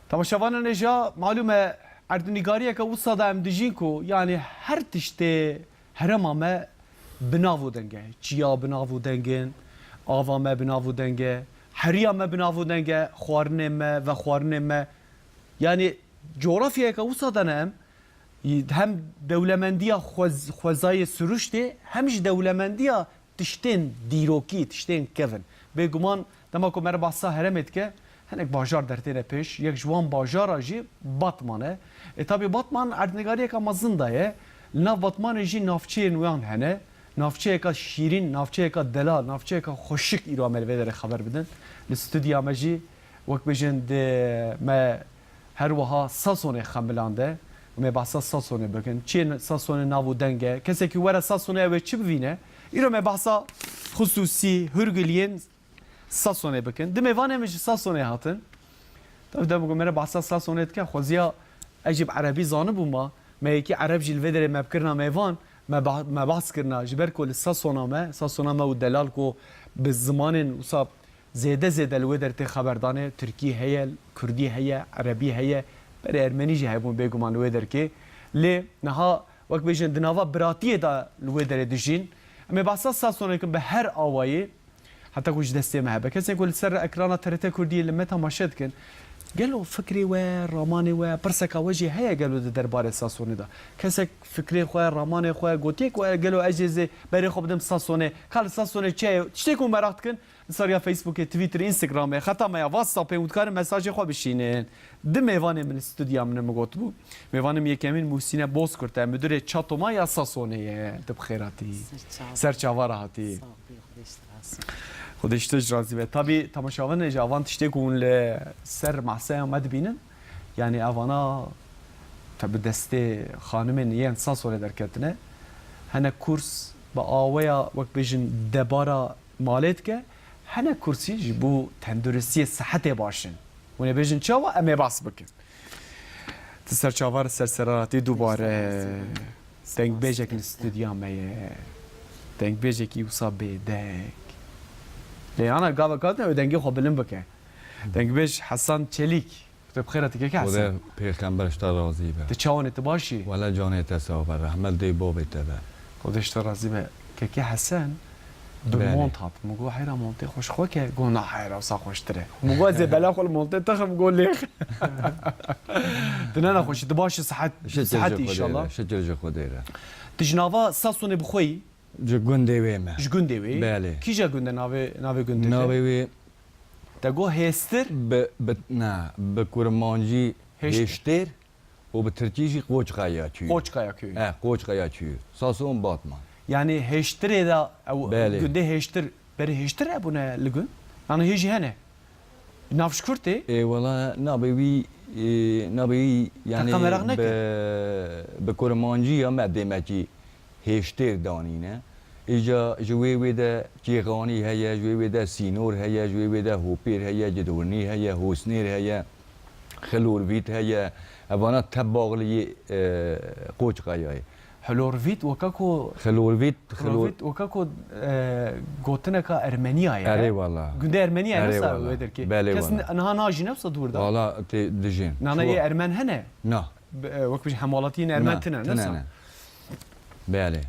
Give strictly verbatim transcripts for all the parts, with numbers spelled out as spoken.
Temaşevanên hêja, malûm e, erdnîgariyeke wisa de em dijîn ku, yanî her tiştê herêma me bi nav û deng e. Çiya bi nav û deng in, ava me bi nav û deng e, heriya me bi nav û deng e, xwarinê me, vexwarinê me. Yanî cografyayeke wisa de ne em, hem dewlemendiya xwez-, xwezayê siruştê, hem jî dewlemendiya tiştên dîrokî, tiştên kevin. Bêguman dema ku me re behsa herêmê dike, hinek bajar dertêne pêş. Yek ji wan bajara jî Batman e. E, tabî Batman erdnîgariyeke mezin de ye. Li nav Batmanê jî navçeyên wan hene. Navçeyeka şîrîn, navçeyeka delal, navçeyeka xweşik îro em ê li vê derê xeber bidin. Li stûdya me jî, wek bêjin, di me her wiha Sasonê xemilande. Em ê behsa Sasonê bikin. Çiyê Sasonê nav û deng e. Kesekî were Sasonê ew ê çi bivîne? Îro me behsa xisûsî, hûrgiliyên Sasonê bikin. Di mêvanê min ji Sasonê hatin. Tabi dema ku me re behsa Sasonê dike, xweziya ez jî bi erebî zanibûma. Me yekî ereb jî li vê derê me bikirina mêvan, me ba-, me behs kirina. Ji ber ku li Sasona me, Sasona me û delal ku bi zimanên wisa zêde zêde li wê derê tê xeberdanê, tirkî heye, kurdî heye, erebî heye, berê ermenî jî hebûn bêguman li wê derkê. Lê niha wek bêjin di nava biratiyê de li wê derê dijîn. Em ê behsa Sasonê dikin bi her awayî, heta ku ji destê me hebe. Kesên ku li ser ekrana T R T Kurdiyê li me temaşe dikin, gelo fikrê we, ramanê we, pirseka we jî heye gelo di derbarê Sasonê de? Kesek fikrê xwe, ramanê xwe, gotiye ku gelo ez jê zê berê xwe bidim Sasonê, ka li Sasonê çi ye? Tiştê ku meraq dikin, li ser ya Facebookê, Twitter, Instagramê, xeta me ya WhatsAppê û dikarin mesajê xwe bişînin. Di mêvanê min li stûdya min min gotibû. Mêvanê min yekemîn Muhsîne Bozkurt e, müdürê Çatoma ya Sasonê ye. Tu bi xêr hatî. Ser çava. Ser çava re hatî. Sağ ol, Xwedê ji te razî. Xwedê ji te jî razî be. Tabî temaşevanê jî avan tiştê ku hûn li ser maseya me dibînin, yanî evana te bi destê xanimên yên Sasonê derketine. Hene kurs bi aweya, wek bêjin, debara malê dike, hene kursî ji bo tenduristiyê, sihetê baş in. Hûn ê bêjin çawa? Em ê bas bikin. Ti ser çava re, ser sera hatî dubare. Dengbêjek li stûdya me ye. Dengbêjekî wisa bêdeng. Lê ana gava katine wê dengê xwe bilind bike. Dengbêj Hesan Çelîk. Tu bi xêr hatî keke Hesen. Xwedê pêxember ji te razî be. Tu çawan î, tu baş î? Wele canê te sax be, rehmet dê bavê te be. Xwedê ji te razî be. Keke Hesen bi Belê. mont hat. Min got, heyra montê xwe ji xwe ke. Got, na heyra wisa xweştir e. Min got, ez ê bela xwe li montê tixim, got lêx. Tu ne nexweş î, tu baş î, sihet, Şikir sihet ji Xwedê înşallah. re, şikir ji Xwedê re. Tu ji nava Sasonê bi xwe yî? Ji gundê wê me. Ji gundê wê yî? Belê. Kîja gund e navê, navê gundê te? Navê wê Te got hêstir? Bi, bi, ne, bi kurmancî Hêştir. Hêştir û bi tirkî jî Qoçkaya köyü. Qoçkaya köyü. He, Qoçkaya köyü. Sason Batman. Yanî hêştirê de ew Belê. gundê hêştir, berê hêştir hebûne li gund? Yanî hê jî hene? Nav ji kurtê? Ê, wela nabê wî, ê, nabê wî, yanî Te qemeraq neke? bi, bi kurmancî ya me dêmekî hêştêr danîne. Îca ji wê wê de kêxanî heye, ji wê wê de sînor heye, ji wê wê de hopêr heye, cidornî heye, hosnêr heye, xilorvît heye. Evana te baxliyê, e, Qoçkayayê. Xilorvît weke ku Xilorvît, xilor- Xilorvît weke ku, e, gotineka Ermeniya ye. Erê wala. Gundê Ermeniya ye, Erê wisa wala. wê derkê. Belê Kes wala. n-, niha najîne wisa dûr de. Wala tê dijîn. Nana Çuwa- yê Ermen hene? Na. Bi, e, wek bijî hemwelatiyên Ermen Na, tine, tine nisa? ne. Belê.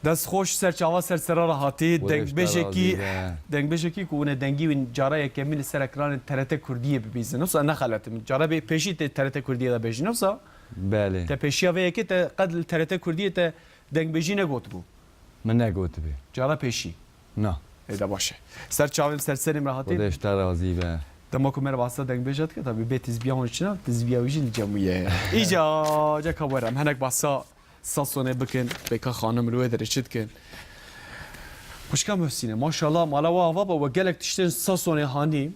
Dest xweş, ser çava, ser sera re hatî. Xwedê ji te Dengbêjekî, razî be. dengbêjekî ku hûn ê dengî wî cara yekemîn li ser ekranên T R T Kurdiyê bibîzin. Wisa nexeletim. Cara bê pêşî tê T R T Kurdiyê de bêjin. Wisa Belê. te pêşiya vê yekê te qet li T R T Kurdiyê te dengbêjî negotibû. Min negotibî. Cara pêşî. Na. Ê de baş e. Ser çavê min, ser serê min re hatî. Xwedê ji te razî be. Dema ku me re behsa dengbêja dike, tabî bê tizbiya hûn çi ne, tizbiya wî jî li cem wî ye. Îca, ca ka were, em hinek behsa Sasonê bikin, pêka xanim li wê derê çi dikin. Xwişka Muhsîne, maşallah, mala we ava be, we gelek tiştên Sasonê hanî.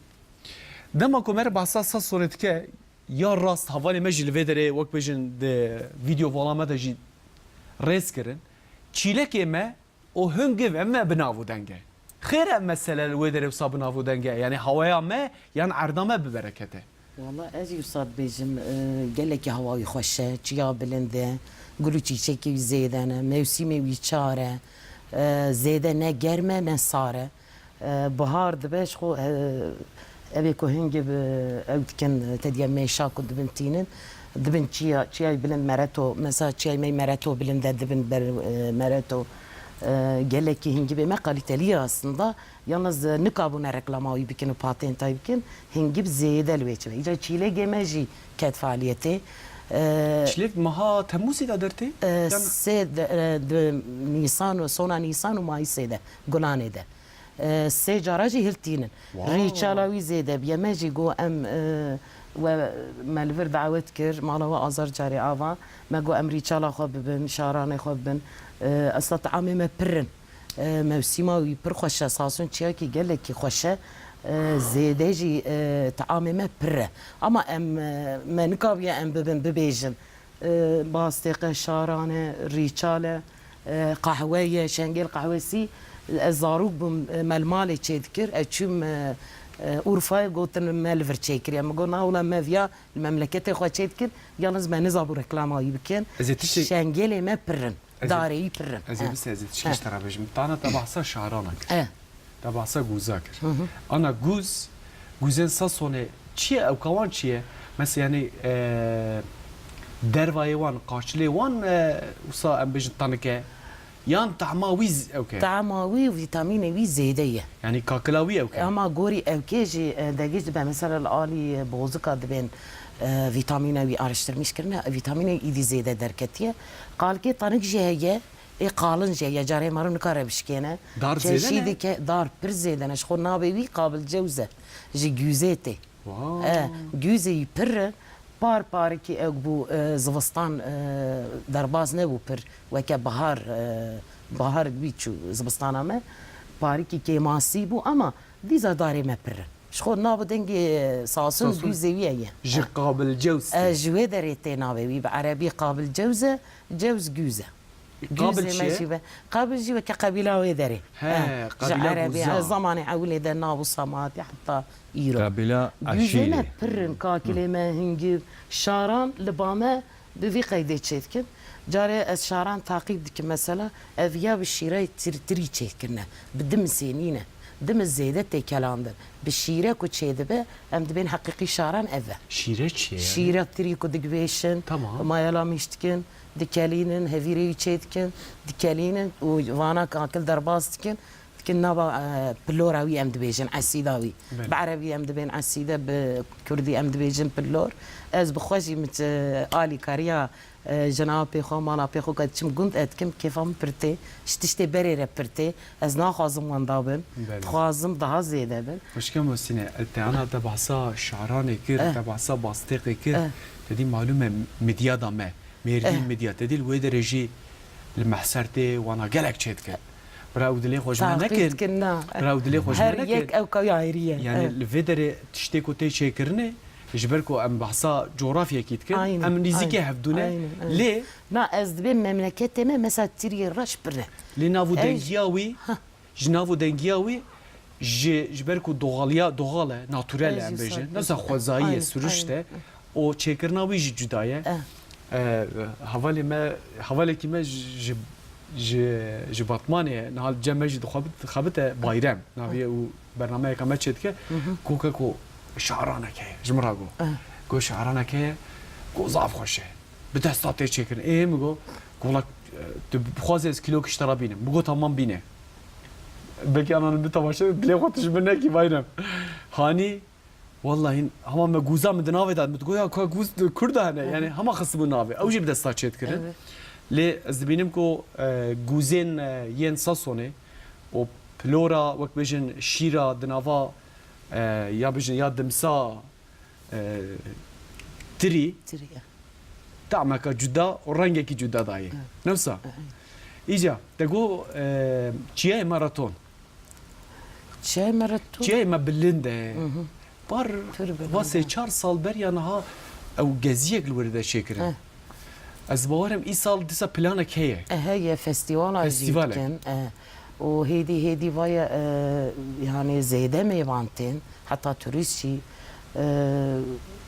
Dema ku me re behsa Sasonê dike, ya rast hevalê me jî li vê derê, wek bêjin, di vîdeo vala me de jî rêz kirin. Çîlekê me û hingê ve me bi nav û deng e. Xêr e, mesele li wê derê wisa bi nav û deng e. Yanî hawaya me yan erda me bi bereket e. Wala ez jî wisa dibêjim, e, gelekî hawayî xweş e, çiya bilind e, gul û çîçekê wî zêde ne, mewsîmê wî çar e, e, zêde ne germ e, ne sar e. E, bihar dibe ji xwe, e, Ev ê ku hingî bi ew dikin, te diye mêşa ku dibin tînin, dibin çiya, çiyayê bilind Mereto, mesela çiyayê me yê Mereto bilind e, dibin ber, e, Mereto, e, gelekî hingî bê me kalîtelî ye aslında. Yalnız, e, nikabûne reklama wî bikin û patenta wî bikin, hingî bi zêde li wê çi be. Îca çîlekê me jî ket faaliyetê. E, Çilêk meha Temmûzê de dertê? E, Yan sê de, e, di Nîsan û sona Nîsan û Mayîsê de, Gulanê de. E, sê cara jî hiltînin. Wow. Rîçala wî zêde bûye. Me jî got em, e, we me li vir dawet kir, mala we Azar Carê Ava. Me got em rîçala xwe bibin, şaranê xwe bibin. E, esla teamê me pir in. E, mewsîma wî pir xweş e, Sasun çiyakî gelekî xweş e. E, zêde jî, e, teamê me pir e. Ama em, e, me nikabiye em bibin, bibêjin. E, bastêqe, şarane, rîçale, e, qehwe ye, şengêl qehwesî. Ez zarok bûm, e, me li malê çêdikir. Ez çûm, e, e, Urfayê, gotin me li vir çêkiriye. Min got, na wila me viya li memleketê xwe çêdikir, yalnız me nizabû reklama wî bikin. Ez ê tiştê Şengêlê me pir in, Ez ê, darê wî pir in. Ez ê He. bise, ez ê tiştê He. ji te re bêjim. Tana te behsa şarana kir. He. Te behsa gûza kir. Hı hı. Ana gûz, gûzên Sasonê çi ye? Ewka wan çi ye? Mesela, yanî, e, dervayê wan, qaçilê wan, e, wisa em bêjin tanike, yan tahma wî z-, ewke? Tahma wî û vîtamînê wî zêde ye. Yanî kakila wî ewke? Ama gorî ewkê jî, e, degîş dibe, mesela li alî, e, bozika dibên, e, vîtamîna wî araştirmîş kirine, vîtamînê wî îdî zêde derketiye. Qalkê tanik jî heye, Ê qalin jî ye, carê meriv nikare bişkêne. Dar zêde ne? Çeşîdî ke dar pir zêde ne, ji xwe navê wî qabil cewz e. Ji gûzê tê. Wow. E, gûzê wî pir e. Par parikî ew bû, e, zivistan, e, derbas nebû pir. Weke bahar, e, bahar wî çû zivistana me. Parikî kêmasî bû ama dîsa darê me pir e. Ji xwe navê dengê, e, Sasun Sasun. gûzê wî ye. Ji E. qabil cewz tê. E, ji wê derê tê navê wî. Bi erebî qabil cewz e, cewz gûz e. Qabil Gûzê çi me ye? jî be. Qabil jî weke qebîla wê derê. He, Eh, ji qebîla Erebî, Gûza. eh, zamanê ewilê de nav û samatî heta îro. Qebîla Gûzê me eşîrê. pir in, kakilê me hingî, şaran li ba me bi vî qeydê çêdikin. Carê ez şaran taqîb dikim mesela, ev ya bi şîreyê tirtirî çêkirine, bi dimisê nîne. Dimis zêde têkelandin. Bi şîre ku çêdibe, em dibên heqîqî şaran ev e. Şîre çi ye yani? Şîre tirî ku digivêşin, Tamam. mayela mîş dikin, dikelînin, hevîrê wî çê dikin, dikelînin û vana kakil derbas dikin, dikin nava, e, pilora wî em dibêjin, esîda wî. Belê. Bi erebî em dibên esîde, bi kurdî em dibêjin pilor. Ez bi xwe jî min, e, alîkariya E, jina pê xwe, mala pê xwe, ka diçim gund, e, dikim, kêfa min pir tê, ji tiştê berê re pir tê. Ez naxwazim wenda bin. Belê. Dixwazim daha zêde bin. Xwişka Musîne, e, te ana te behsa şaranê kir, Eh. te behsa bastêqê kir. Eh. Te dî malûm e, midya da me, mêrdîn Eh. midya. Te dî li wê derê jî li mehser tê, wana gelek çêdike. Bira û dilê xwe ji me Taqîb nekin. dikin, na. Bira û dilê xwe ji me Her nekin. yek ew kawî ayrî ye. Yani Eh. li vê derê tiştê ku tê çêkirinê, Ji ber ku em behsa cografyekî dikin, Aynen, em nêzîkê aynen, hevdû ne. aynen, aynen. Lê Na, ez dibêm memleketê me, mesela tiriyê reş pir e. Lê nav û Ev dengiya wî, Hah. ji nav û dengiya wî, ji, ji ber ku doğaliya, doğal e, naturel e, Ev em jî bêjin. sade. Mesela xwezayî ye, Aynen, sürüşt e. aynen. O çêkirina wî jî cuda ye. Eh. E, hevalê me, hevalekî me ji, ji, ji, ji Batmanê ye. Niha li cem me jî dixwebit-, dixebite Bayrem. Navê û bernameyeka me çêdike, Hı hı. ku ke ku şaraneke ye, ji min re got. Eh. Got şaraneke ye, got zaf xweş e. Bi desta tê çêkirin. Ê min got, got wela, e, tu bixwazî ez kîlok ji te re bînim. Min got tamam bîne. Belkî anan bi temaşe dilê xwe tu ji min nekî Bayrem. Hanî, wellahî hema me gûza min di navê de, min digot ya ka gûz di Kurda hene. Hı hı. Yani hema xistibû navê. Ew jî bi desta çêdikirin. Evet. Lê ez dibînim ku, e, gûzên, e, yên Sasonê, û pilora, wek bêjin, şîra di nava, e, ya bêjin, ya dimsa, e, tirî, Tirî, e. tameka cuda û rengekî cuda dayê. Evet. Ne wisa? Evet. Îca, te got, e, çiyayê me re ton. Çiyayê me re ton. Çiyayê me bilind e. Hı hı. Par Pir bilind va sê e. çar sal beriya niha ew geziyek li wir de çêkirin. Eh. Ez bawer im îsal dîsa planek heye. E, heye, festîvala jî Festîval e. dikin. E, û hêdî hêdî vaye, e, yani zêde mêvan tên, heta turîst jî, e,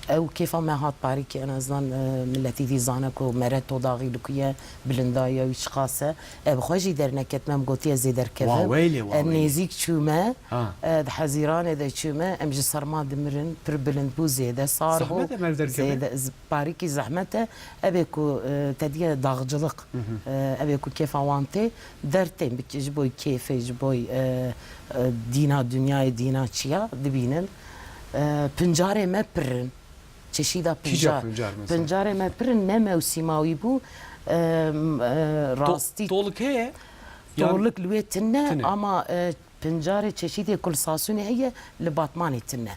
Ew kêfa me hat parîkê, en azından, e, miletî dî zane ku Meret Todaxî li ku ye, bilindaya wî çiqas e. E, bi xwe jî derneket, me gotiye zê derkevim. Wa weylê, wa E, weylê. Nêzîk çûme, Ha. e, di Hezîranê de çûme, em ji serma dimirin, pir bilind bû, zêde sar bû. Zehmet e meriv derkeve? Zêde, z-, parîkî zehmet e. Ebe ku, e, te diye dağcılık, Hı hı. e, ebe ku kêfa wan tê, dertên bike ji bo kêfê, ji bo, e, e, dîna dinyayê, dîna çiya dibînin. E, pincarê me pir in. Çeşîda Kîja pincar. pincar mesela? Pincarê me pir in, ne mewsîmawî bû. E, m-, e, To-, rastî tolik heye? Yan Tolik li wê tine, tine. Ama, e, pincarê çeşîdê ku li Sasûnê heye, li Batmanê tine.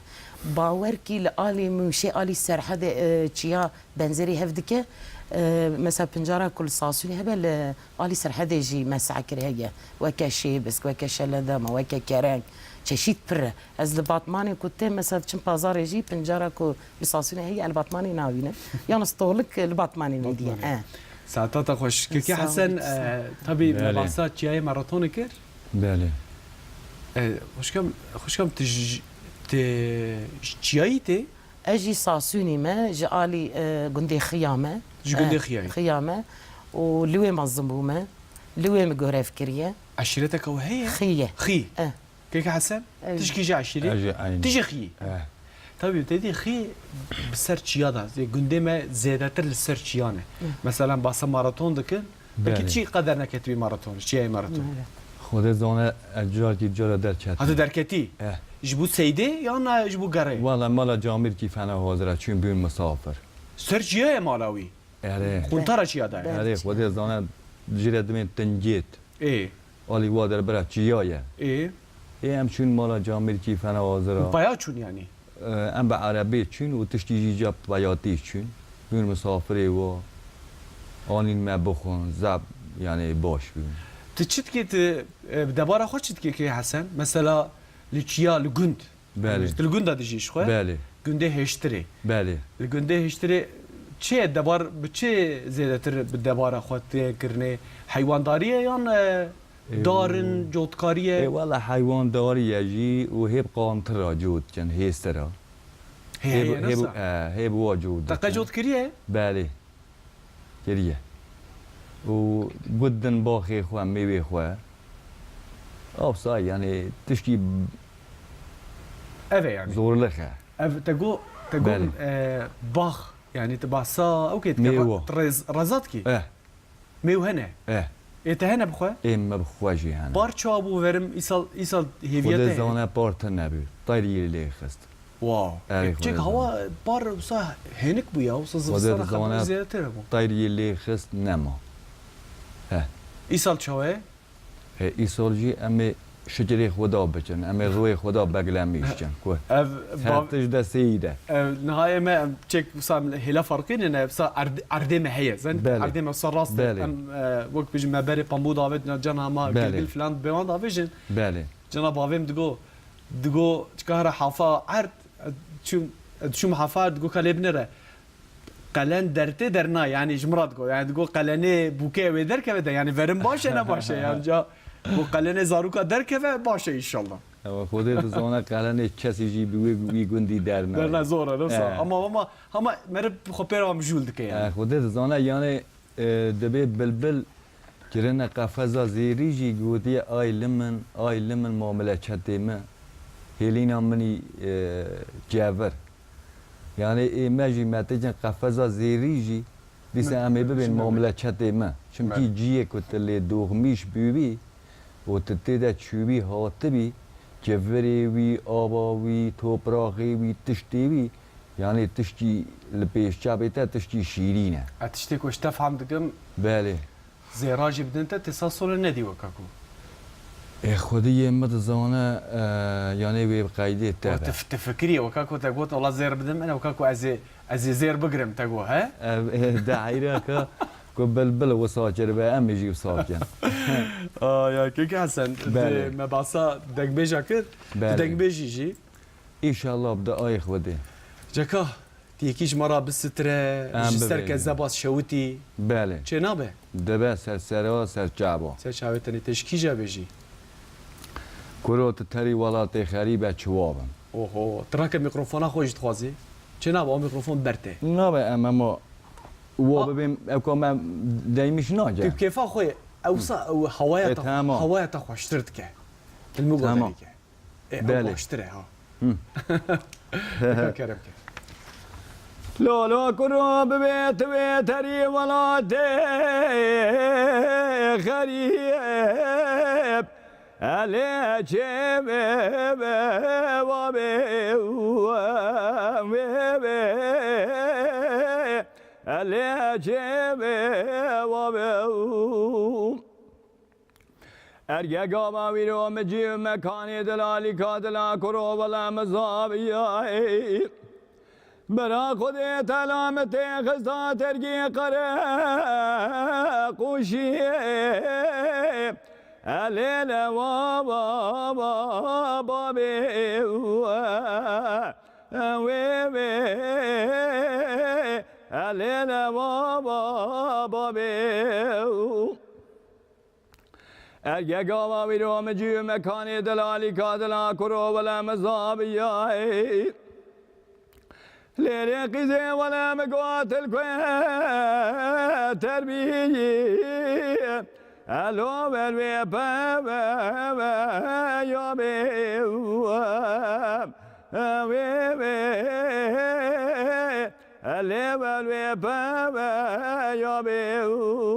Bawer kî li alî Mûşê, alî Serhedê, e, çiya benzerî hev dike. E, mesela pincara ku li Sasûnê hebe, li alî Serhedê jî me seh kir heye. Weke şêbisk, weke şeledema, weke kereng. Çeşîd pir e. Ez li Batmanê ku têm, mesela diçim pazarê jî, pincara ku li Sasûnê heye, li Batmanê nabînim. Yalnız tolik li Batmanê vediye. Batmanê. E. Saeta te xweş. Kekê Sağ ol, Hesen, sağ ol. e, tabî me Belê. bahsa çiyayê maratonê kir. Belê. E, xwişkam, xwişkam, tu ji, tu ji çiyayî tê? Ez jî Sasûnî me, ji alî, e, gundê Xiya me. Ji gundê E, Xiyayî. Xiya me. Û li wê mezin bûme. Li wê min görev kiriye. Eşîreteke we heye? Xiye. Xî. E. Keke Hesen, Evet. tu ji kî jî eşîrî? Ez jî eynî. Tu jî Xî. Eh. Tabî, te dî Xî bi ser çiya de. Gundê me zêdetir li ser çiya ne. Hı. Mesela, basa maraton dikin. Belê. Peki çi qeder neketibî maraton, çiyayê maraton? Evet. Xwedê zane, ez carekî cara derketim. Hati derketî? Eh. Ji bo seydê yan, e, ji bo gerê? Wala mala camîrkî fena hazir e, çûn bûn misafir. Ser çiyayê mala wî? Erê. Quntara çiya de? Erê, Xwedê zane, jî re dimên tingêt. Ê. Alî wa derbera çiya ye. Ê. Ê, em çûn mala camîrkî fena hazir a. Paya çûn yanî? E, em bi erebê çûn û tiştî jî ca peyatî çûn. Bûn misafirê wa. Anîn me bixwin, zeb, yanî baş bûn. Tu çi dikî, tu, e, bi debara xwe çi dikî kê Hesen? Mesela li çiya, li gund. Belê. Tu li gunda dijî ji xwe? Belê. Gundê Hêştirê. Belê. Li gundê Hêştirê çi ye debar, bi çi zêdetir bi debara xwe tê kirinê? Heywandarî ye yan, e, Ê, dar in, cotkarî ye? Ê, wela heywandarî ye jî û hê bi qantir re cot dikin, hêstir re. Hê, Hê heye, bi, hê bi, nasıl? E, hê bi wa cot dikin. Te qe cot kiriye? Belê. Kiriye. Û gund din baxê xwe, mêwê xwe. Avsa, yanî tişkî Ev e yanî. Zorlix e. Ev te got, te got, Belê. e, bax, yanî te bahsa, okey, te Mêwa. re-, te rez-, rezat kî. Eh. Mêw hene. Eh. Ê te hene bi xwe? Ê me bi xwe jî hene. Par çawa bû verim îsal, îsal hêviya Xwedê te heye? zane par tune bû. Tayr yê lê xist. Wow. Erê Çek Xwedê hawa zane. par wisa hênik bû ya, wisa Xwedê zivistana zane xeber zêdetir bû. Tayr yê lê xist nema. He. Îsal çawa ye? He, îsal jî em ê şikirê Xweda bikin. Em ê rûyê Xweda beglemîş kin. Ku Ev her bav-, tişt destê yî de. ev nihayê me em çek wisa hêla farqî ne, wisa erd-, erdê me heye. Zen Belê. erdê me wisa rast e. Belê. Em, e, wek bijî me berê pambû davêt, na cana ma Belê. gilgil filan bi wan davêjin. Belê. Cana bavêm digo, digo, çika here hafa erd, çûm, çûm hafa erd, digo ka lê binêre. Qelen dertê derna, yanî ji min re digo. Yanî digo qelenê bûkê wê derkeve de, yanî verin baş e, ne baş e. Yanî ca bu qelenê zaroka derkeve, baş e înşallah. Ewa, Xwedê dizane qelenê kesî jî bi wê, wî gundî derna. Derna zor e, nasıl? He. Ama, ama, ama meriv xwe pê re mijûl dike yani. He, Xwedê dizane, yani, E, dibê bilbil kirine qefeza zêrî jî gotiye, "Ay li min, ay li min, mamleçetê min, hêlîna min î, e, cevir." Yani ê me jî me têcin qefeza zêrî jî, dîse Min-, em ê bibên jî me mamleçetê min. Çimkî Me- ciyê ku tu lê doxmîş bûbî, û tu tê de çûbî hatibî, civirê wî, ava wî, topraxê wî, tiştê wî, yanî tiştî li pêşçavê te tiştî şîrîn e. Ez tiştê ku ji te fehm dikim, Belê. zêra jî bidin te, tê sed solê nedî weka ku. Ê Xwedî yê min dizane, e, yanî wê bi qeydê te Wa be. Te f-, te fikirî weka ku te got, "Wela zêr bidim, ene weka ku ez ê, ez ê zêr bigirim," te got, he? Ev, e, daîreka ku bilbil wisa kiribe, em ê jî wisa bikin. Aa, ya, Keke Hesen, Belê. di me basa dengbêja kir, Belê. tu dengbêjî jî. Înşallah bi duayê Xwedê. Ceka, tu yekî ji me re bisitire, Em ji ser bibêjin. kezeba şewitî. Belê. Çê nabe? Dibe ser sera, ser çava. Ser çavê tenê te ji kîja bêjî? Kuro tu terî welatê xerîbe çiwa bin. Oho, tu rake mîkrofona xwe jî dixwazî? Çênabe, o mikrofon ber tê. Nabe em hema wo Ha. bibêm, ew ka me deymiş nace. Tu kêfa xwe, ewsa ew hewaya Ê, te, tamam. hewaya te xweştir dike. Hilmi Tamam. goterî ke. Ê, ew Belê. baştir e ha. Hı. Kerem ke. Lolo kuro bibe tu wê terî welatê xerîb. Elê çê ve ve wa be ve ve. Elê çê ve wa be. Erge gava wîro mi cî mekanê dilalîka dila kuro wela mi zaviyayê. Bira Xwedê tela mi tê xista tergî qere qûşiyê. Elê le wa wa wa babê we wê wê. Elê le wa wa babê. Erge gava wîro mi cî mekanê dilalîka dila kuro wele mi zaviyayê. Lêrê qîzê wele mi gotil ku terbiyî. Elo ver wê pe ve ve ya bê wê wê. Elê ver wê pe ve ya bê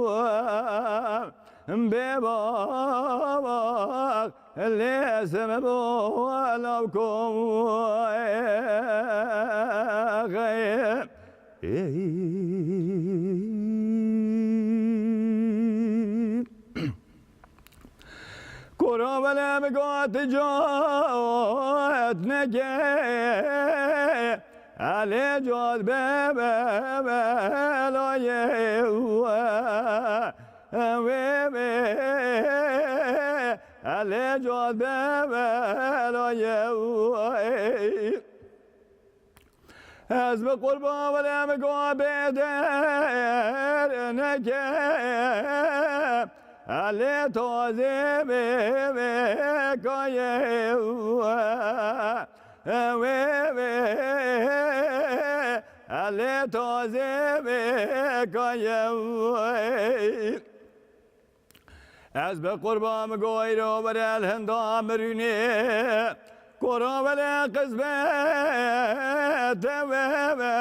wê. Bê bak lê seme bo law ko. Kura wele mi got cat neke. Elê cat be be be la ye. Wê wê. Elê cat be be la ye. Ez bi qurban wele mi go bêder neke. Elê tozê bê bê kaye. Wê wê. Elê tozê bê kaye. Ez bi qurban goyro were li hinda mirûnê. Koro wele qismet we we.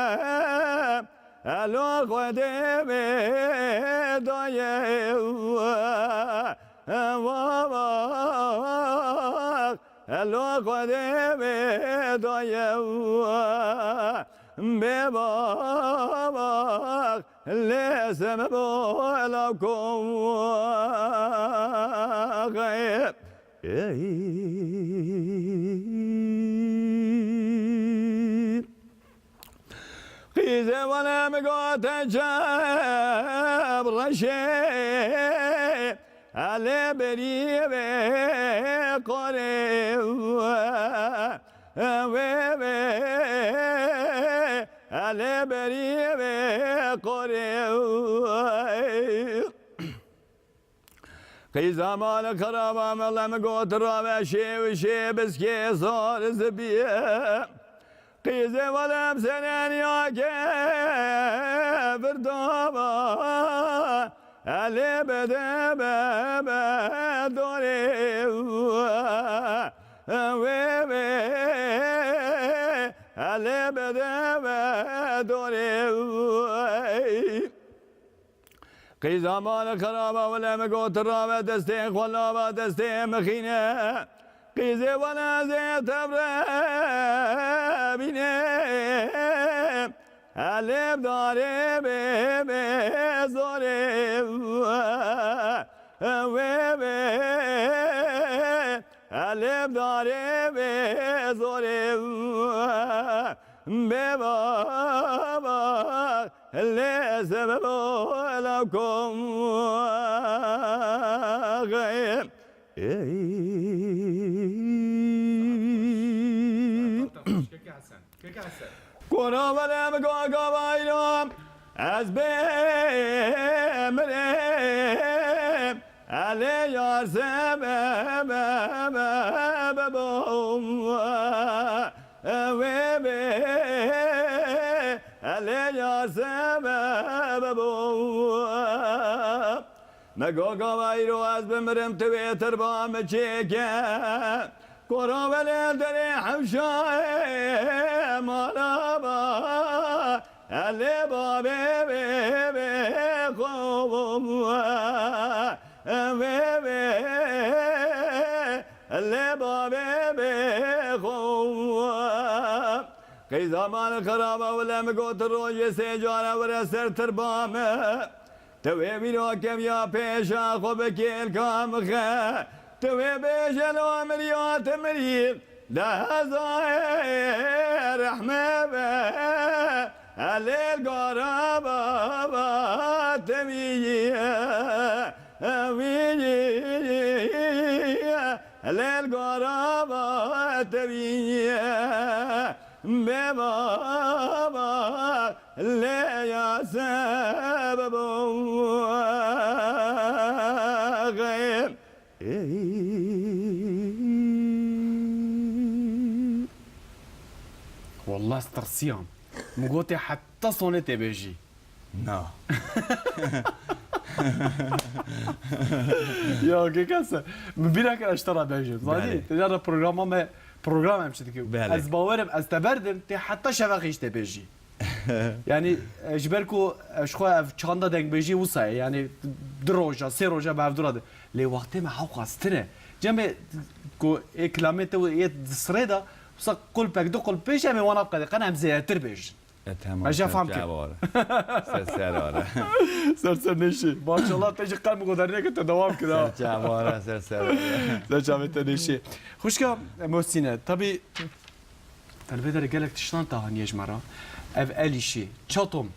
Elo Xwedê wê daye we. Wa wa. Elo Xwedê wê daye we. Bê bak. Lê seme bo la ko. Qîzê wele mi gote çep reşê. Elê berî vê qorê. Wê wê. Elê berî vê qorê. Qîza mala xeraba mele mi got rave şê û şê biskê zor zibiye. Qîzê welem seneniya ke virdava. Elê bide be be dorê. Wê wê. Elê bide be dorê. Qîza mala xeraba wele mi got rave destê xwe lava destê mixîne. Qîzê wele zê tevre bîne. Elê darê bê bê zorê. Wê wê. Elê darê bê zorê. Bê baba. Lê sebe bo la kom. Kora wele mi go gavaylo. Ez bê mirê. Elê yar sebe be be be bo. Wê bê. Lê ya sebeb bû. Me go gava îro ez bimirim, tu wê tirba min çêke. Kora welê derê hewşayê mala ba. Elê babê bê bê xo. Vê vê. Elê babê bê xo. Qey zaman xiraba wile min got rojê sê cara were ser tirba min. Tu wê vîra keviya pêşa xwe bi kêlka min xe. Tu wê bêje la miriya tu mirî. De hezayê rehme be. Elê gara baba te vîye. Vîye. Lêl gora ba te bîye, bê baba, lê ya sebebo xeyr. Wallah, ez tirsiyam. Min gotê heta sonê tê bêjî. Na. Ya, kekese. Min bîra kir ez ji te re bêjim. Zanî, Belê. Te cara programa me, program em çi dikir. Belê. Ez bawerim, ez te berdim, tê heta şevexê jî tê bêjî. Yani, e, ji ber ku, e, ji xwe ev çanda dengbêjî wisa ye. Yani, du roja, sê roja bi hevdû re de. Lê wextê me hewqas tune. Cem e, ku ê kilamê te û ê di sirê de, wisa qulpek, du qulp bêje, em ê wana biqedê. Qene em zêdetir bêjin. E, tamam, Me jî ser fam kir. çavara. Ser serara. Ser ser neşî. Maşallah, te jî qelb û godarîneke te dewam kir ha. Ser çavara, ser serara. Ser çavê te neşî. Xwişka Muhsîne, tabî, telvê derê gelek tiştan te haniye ji me re. Ev el îşî, çatom.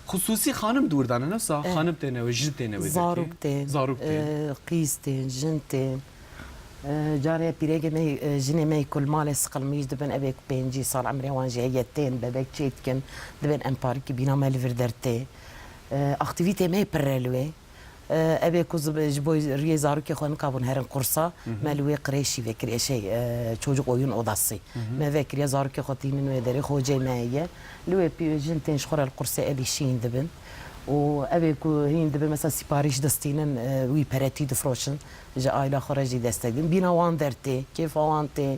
Xusûsî xanim dûr dane, ne wisa? Eh. Xanim têne wê, jin têne wê derkê. Zarok tên. Zarok tên. Eh, qîz tên, jin tên. Carê pîrêgê me, jinê me ku li malê siqilmîş dibin, ev ê ku pêncî sal emrê wan jî heye tên, bebek çêdikin, dibên em parîkî bîna me li vir dertê. Aktîvîtê me yê pir re li wê. Ev ê ku zi-, ji bo riyê zarokê xwe nikabûn herin qursa, Hı hı. me li wê qirêşî vekiriye, şey, çocuk oyun odası. Hı hı. Me vekiriye zarokê xwe tînin wê derê, xocê me heye. Li wê pî-, jin tên ji xwe re li qursê elî şîn dibin. Û ev ê ku hîn dibin, mesela siparîş distînin, wî peretî difroşin. Ji aîla xwe re jî destek din. Bîna wan dertê, kêfa wan tê,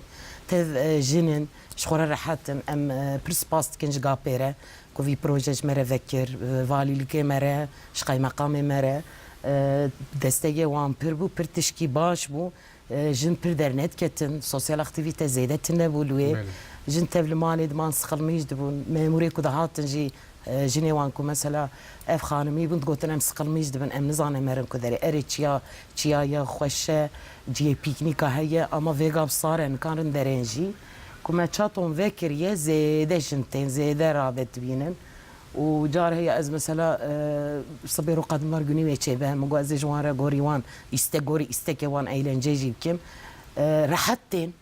tev, e, jin in, ji xwe re rehet in. Em, e, pir spas dikin ji GAP'ê re ku vî proje ji me re vekir, e, valîlikê me re, ji qaymeqamê me re, e, destegê wan pir bû, pir tişkî baş bû. E, jin pir dernediketin, sosyal aktîvîte zêde tune bû li wê. Belê. Jin tev li malê diman, siqilmîş dibûn. Memûrê ku dihatin jî, e, jinê wan ku mesela ev xanimî bûn, digotin, em siqilmîş dibin, em nizanin merin ku derê. Erê çiya, çiya ye, xweş e, cihê pîknîka heye, ama vêga bi sar e, nikarin derên jî. Ku me çaton vekiriye, zêde jin tên, zêde rave dibînin. Û car heye ez mesela, e, sibê ro qedimar gunî wê çêbe, min got ez ê ji wan re gorî wan, îste-, gorî îstekê wan eğlence jî bikim. E, rehet tên.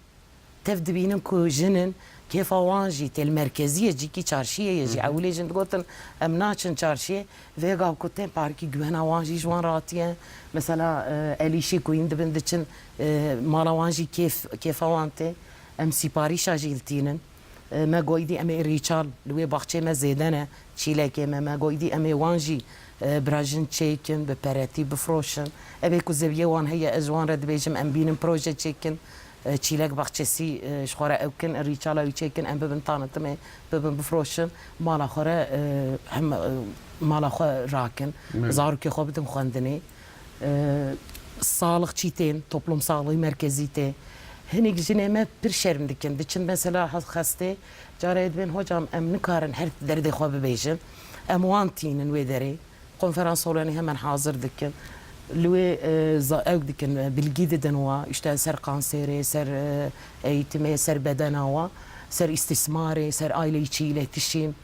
Tev dibînin ku jin in, kêfa wan jî tê li merkeziyê, cîkî çarşiyê ye jî. Hı hı. Ewilê jin digotin, em naçin çarşiyê. Vêga ku tên parkî guhena wan jî ji wan re hatiye. Mesela, e, elîşî ku hîn dibin diçin, e, mala wan jî kêf, kêfa wan tê. Em sîparîşa jî li tînin. E, me got, îdî em ê rîçal li wê baxçeyê me zêde ne. Çîlekê me, me got, îdî em ê wan jî, e, bira jin çêkin, bi peretî bifroşin. Ev ê ku zeviyê wan heye, ez ji wan re dibêjim, em bînin proje çêkin. E, çîlek baxçesî, e, ji xwe re ew kin, rîçala wî çêkin, em bibin tanitimê, bibin bifroşin, mala xwe re, e, hem, e, mala xwe rakin, Evet. zarokê xwe bidin xwendinê. E, sağlıkçî tên, toplum sağlığı merkezî tê. Hinek jinê me pir şerm dikin. Diçin mesela has-, xestê, carê dibên, hocam, em nikarin her derdê xwe bibêjin. Em wan tînin wê derê. Konferans salonê hemen hazir dikin. Li wê, e, za-, ew dikin, e, bilgî didin wa, işte ser kanserê, ser, e, eğitimê, ser bedena wa, ser istismarê, ser aile içi iletişim,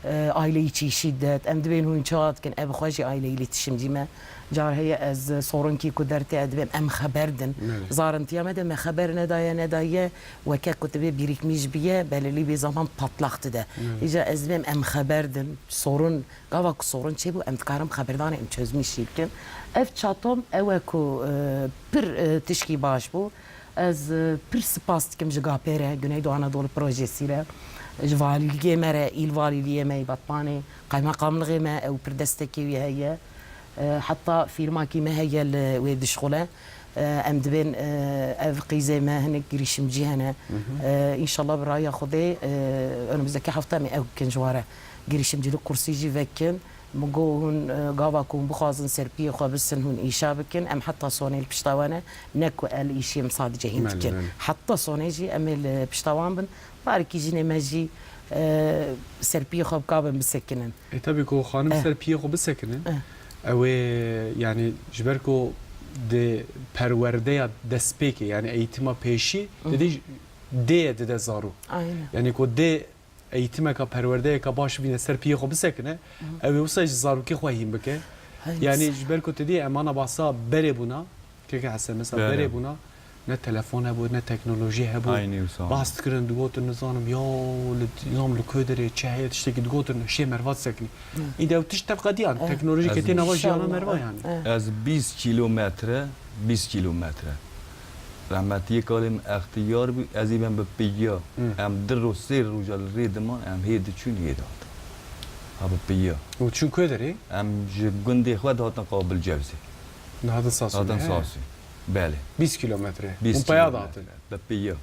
e, aile içi şiddet. Em dibên hûn çawa dikin, ev xwe jî aile iletişimcî me. Car heye ez, e, sorunkî ku dertê ez dibêm, em xeber din. Evet. Zarintiya me de me xeber nedaye, nedaye, weke ku dibê birikmiş biye, belirli bir zaman patlak dide. Evet. Îca ez dibêm em xeber din, sorun Gava ku sorun çêbû, em dikarin xeberdanê em çözmîşî bikin. Ev çatom ew e ku, e, pir, e, tişkî baş bû. Ez, e, pir spas dikim ji GAP'ê re, Güneydoğu Anadolu Projesi re. Ji valîliyê me re, îl valîliyê me yê Batmanê, qeymeqamlixê me, ew pir destekê wî heye. E, heta fîrmakî me heye li wê dişxule. E, em dibên, e, ev qîzê me hinek girîşimcî hene. E, înşallah bi raya Xwedê, e, önümüzdeki hafta em ê ew bikin ji ware. Girîşimcîlik kursî jî vekin. Min got hûn, e, gava ku hûn bixwazin ser piyê xwe bisin, hûn îşa bikin. Em heta sonê li pişta we ne, ne ku el îşiyê em sadece hîn Belê, dikin. belê. Heta sonê jî em ê li pişta wan bin. Barekî jinê me jî, e, ser piyê xwe bikabin bisekinin. E, tabii ku xanim Eh. ser piyê xwe bisekinin. Eh. Ew ê, yani, ji ber ku di perwerdeya destpêkê, yani eğitima pêşî, Hı hı. didê dê dide zarok. Aynen. Yani ku dê eğitimeka, perwerdeyeka baş bîne ser piyê xwe bisekine, Hı hı. ew ê wisa ji zarokê xwe hîn bike. Aynen. Yani ji ber ku tu dî em ana bahsa berê bûna, Keke Hesen, mesela Belê. berê bûna, ne telefon hebû, ne teknolojî hebû. Aynî wisa. Bahs dikirin, digotin, nizanim, ya li, nizam li ku derê, çi heye, tiştekî digotin, şê mervat sekinî. Hı. Îde ew tişt tevqediyan, Eh. teknolojî Ez ketê nava jiyana İnşallah. merva yani. Eh. Ez bîst kilometre, bîst kilometre. Rehmetiyê kalê min extiyar bû, ez ê ben bi piya. Hı. Em di roj, sê roja li rê diman, em hê diçûn, hê dihatin. Ha, bi piya. Û çûn ku derê? Em ji gundê xwe dihatin Qabil Cevzê. Dihatin Sasûnê, Dihatin he? Sasûn. Belê. Bîst kilometre. Bîst Hûn peya kilometre. dihatin? Bi piya.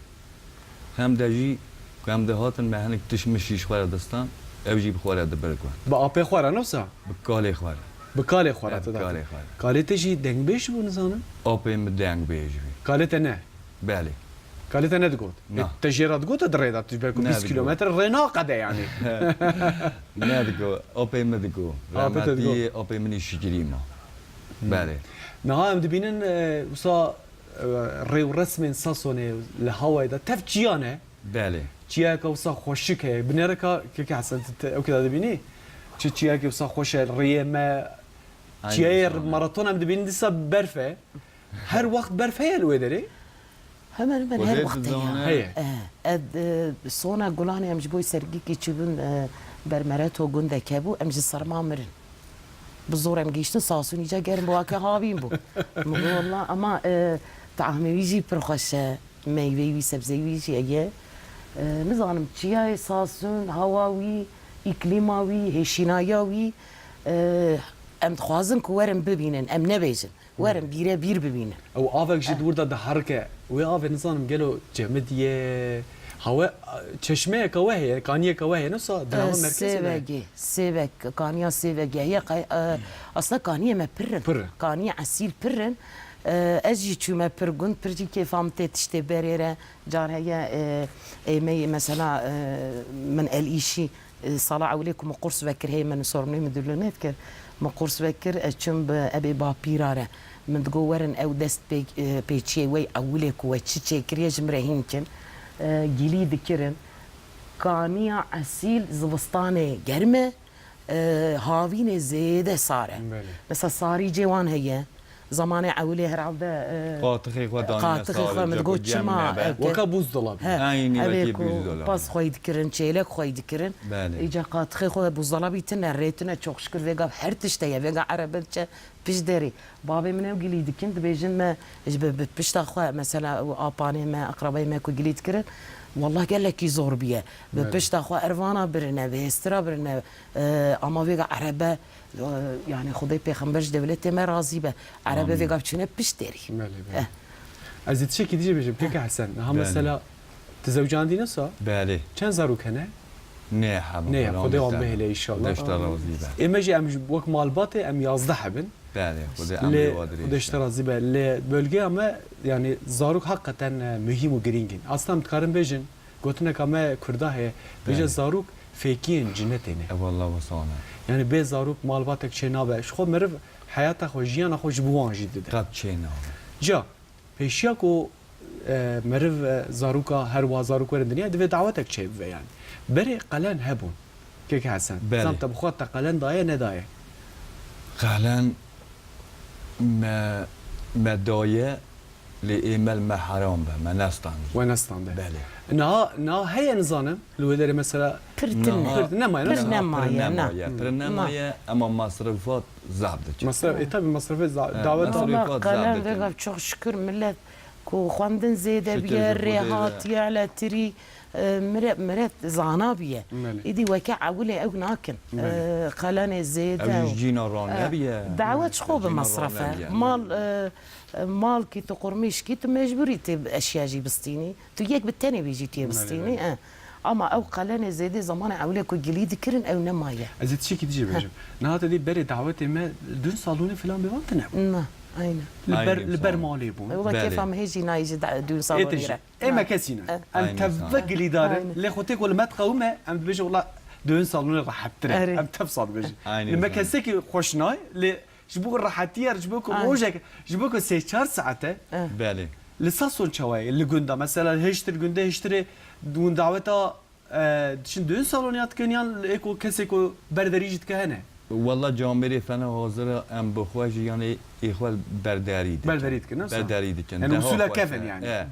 Hem de jî ku em dihatin, me hinek tişt mişt jî ji xwe re distan, ew jî bi xwe re dibir gund. Bi apê xwe re, ne wisa? Bi kalê xwe re. Bi kalê xwe re He, tu bi dihatin. kalê xwe re. Kalê te jî dengbêj bû, nizanim? Apê min dengbêj bû. Kalê te ne? Belê. Kalê te nedigot? Na. E, te jê re digot, te di rê de, tu ji ber ku Ne bîst digot. kilometre rê naqede yani. Ne digot. Apê min digot. Apê te digot. Rehmetiyê apê min îşkirî ma. Hmm. Belê. Niha em dibînin, e, wisa, e, rê û resmên Sasonê li hawayê de tev çiya ne. Belê. Çiyayeke wisa xweşik heye. Binêreka Keke Hesen, tu, tu, ew keda dibînî? Çi çiyayeke wisa xweş e, rêyê me. Aynen, Çiyayê sağ ol. maraton em dibînin dîsa berf e. Her wext berf heye li wê derê? Hemen hemen her Xwedê wext heye. dizane. Heye. Eh, ed, eh, sona gulanê em ji bo sergîkî çûbûn, eh, ber Mereto gundek hebû, em ji serma mirin. Bi zor em gihîştin Sasûn, îca germ bû, wake havîn bû. Min got, "Wallah, ama, e, tahmê wî jî pir xweş e, meyveyê wî, sebzeyê wî jî heye." E, nizanim, çiyayê Sasûn, hawa wî, îklîma wî, hêşînaya wî, e, em dixwazin ku werin bibînin, em nebêjin. Werin bîre bîr bibînin. Ew avek jî Eh. di wir de diherike. Wê avê nizanim gelo cemidî ye. Hawe, çeşmeyeke we heye, kaniyeke we heye, ne wisa di nava Eh, merkezê de. Sêvegê, Sêvek, kaniya Sêvegê heye. Qey-, eh, aslında kaniyê me pir in. Pir in. Kaniyê esîl pir in. Eh, ez jî çûme pir gund, pir jî kêfa min tê tiştê berê re. Car heye, eh, ê me yê mesela, eh, min el îşî E, sala ewilê ku min qurs vekir, hê min sorumlî müdürlüğüne dikir. Min qurs vekir, ez çûm bi ebê bapîra re. Min digot, "Werin ew dest pê-, e, pêçiyê wey ewilê ku we çi çêkiriye ji min re hîn kin." E, gilî dikirin. Kaniya esîl zivistanê germ e, e, havînê zêde sar e. Belê. Mesela sarî cê wan heye. Zamanê ewilê herhalde, e, Qatixê xwe danîne qatixê xwe sarî min digot, cem çima nebe. Eke Weka buzdolabî. He, Eynî evê wekî ku buzdolabî. Pas xwey dikirin, çêlek xwey dikirin. Belê. Îca qatixê xwe buzdolabî tine, rê tine, çok şükür vêga her tişt heye, vêga erebe diçe pişt derê. Bavê min ew gilî dikin, dibêjin me ji bi, bi pişta xwe, mesela, û apanê me, eqrabeyê me ku gilî dikirin, wallah gelekî zor biye. Bi Belê. pişta xwe ervana birine, bi hêstira birine, e, ama vêga erebe Yani Xwedê pêxember ji dewletê me razî be. Erebe Amîn. Vêga biçûne pişt derî. Belê, belê. Eh. Ez ê tiştekî dî jî bêjim, Keke Hesen. Niha Belê. mesela tu zewcandî ne sa? Belê. Çend zarok hene? Nê hema. Nê, Xwedê wan bihêle înşallah. Xwedê ji te razî be. Ê me jî em ji wek malbatê em yazdeh hebin. Belê, Xwedê Lê emrê wa dirêj Xwedê ji te be. razî be. Lê bölgeya me yani zarok hakikaten, e, muhîm û girîng in. Aslında em dikarin bêjin, Gotineka me Kurda heye, bêje Belê. zarok fêkiyên cinetê ne. E, wallah, wisa ne. Yani bê zarok malbatek çê nabe. Ji xwe meriv heyata xwe, jiyana xwe ji bo wan jî dide. Qet çê nabe. Ca, pêşiya ku, e, meriv, e, zaroka, her wa zarok werin dinya, divê dawetek çê bibe yani. Berê qelen hebûn. Keke Hesen. Belê. Zam te bi xwe te qelen daye, nedaye? Qelen me, me daye, lê ê me li me heram be, me nestand. We nestande. Belê. Niha, niha heye nizanim, li wê derê mesela Pir tine. Niha Pir nemaye, Pir ne? nemaye, Pir na. nemaye, pir Na. nemaye, ema masrafat zaf diçe. Masraf, e, tabii masrafê za-, He, davet masrafat Ama zaf qelen diçe. vêga çok şükür millet ku xwendin zêde Şükür biye, ji Xwedê rê be. hatiye eletirî, E, mire, mire zana bûye. Belê. Îdî weke ewilê ew nakin. Belê. E, qelenê zêde Ew jî û, cîna e, ranebiye. Dawa çi xwe bi Cîna mesref e. ranebiye. Mal, e, mal kî tu qurmîş kî tu mecbûrî tê eşya jî bistînî. Tu yek bi tenê bî jî tê Belê, bistînî. belê. E. Ama ew qelenê zêde zamanê ewilê ku gilî dikirin ew nemaye. Ez ê tiştekî dijî Heh. bêjim. Niha te dî berê dawetê me dûn salonê filan bêvan tine bû. Na, aynen. Li ber, Aynen, li ber sağ ol. malê bûn. Wela Belê. kêfa min hêjî nayê ji da-, dûn Ê salonê tijî. re. Ê me kesî ne. Eh. Em Aynen, sağ ol. tevve gilîdar in. Aynen. Lê xwe tê ku li me diqewime, em dibêjin wela dûn salonê rehettir e. Erê. Em tev sal dibêjin. Aynen, Li me sağ ol. kesekî xweş nayê, lê ji bo rehetiyê re, ji bo ku Aynen. rojek, ji bo ku sê çar saete, Eh. Belê. li Sason çawa ye? Li gunda, mesela hêştir gundê hêştirê dûn daweta E, diçin dûn salonê ya dikin yan ê ku kesê ku berderî jî dike hene? Wella camêrê fena hazir e, em bi xwe jî yanê ê xwe berderî dikin. Berderî dikin, ne? Berderî dikin. Yani Deha usûla xweş kevin e. yani. E,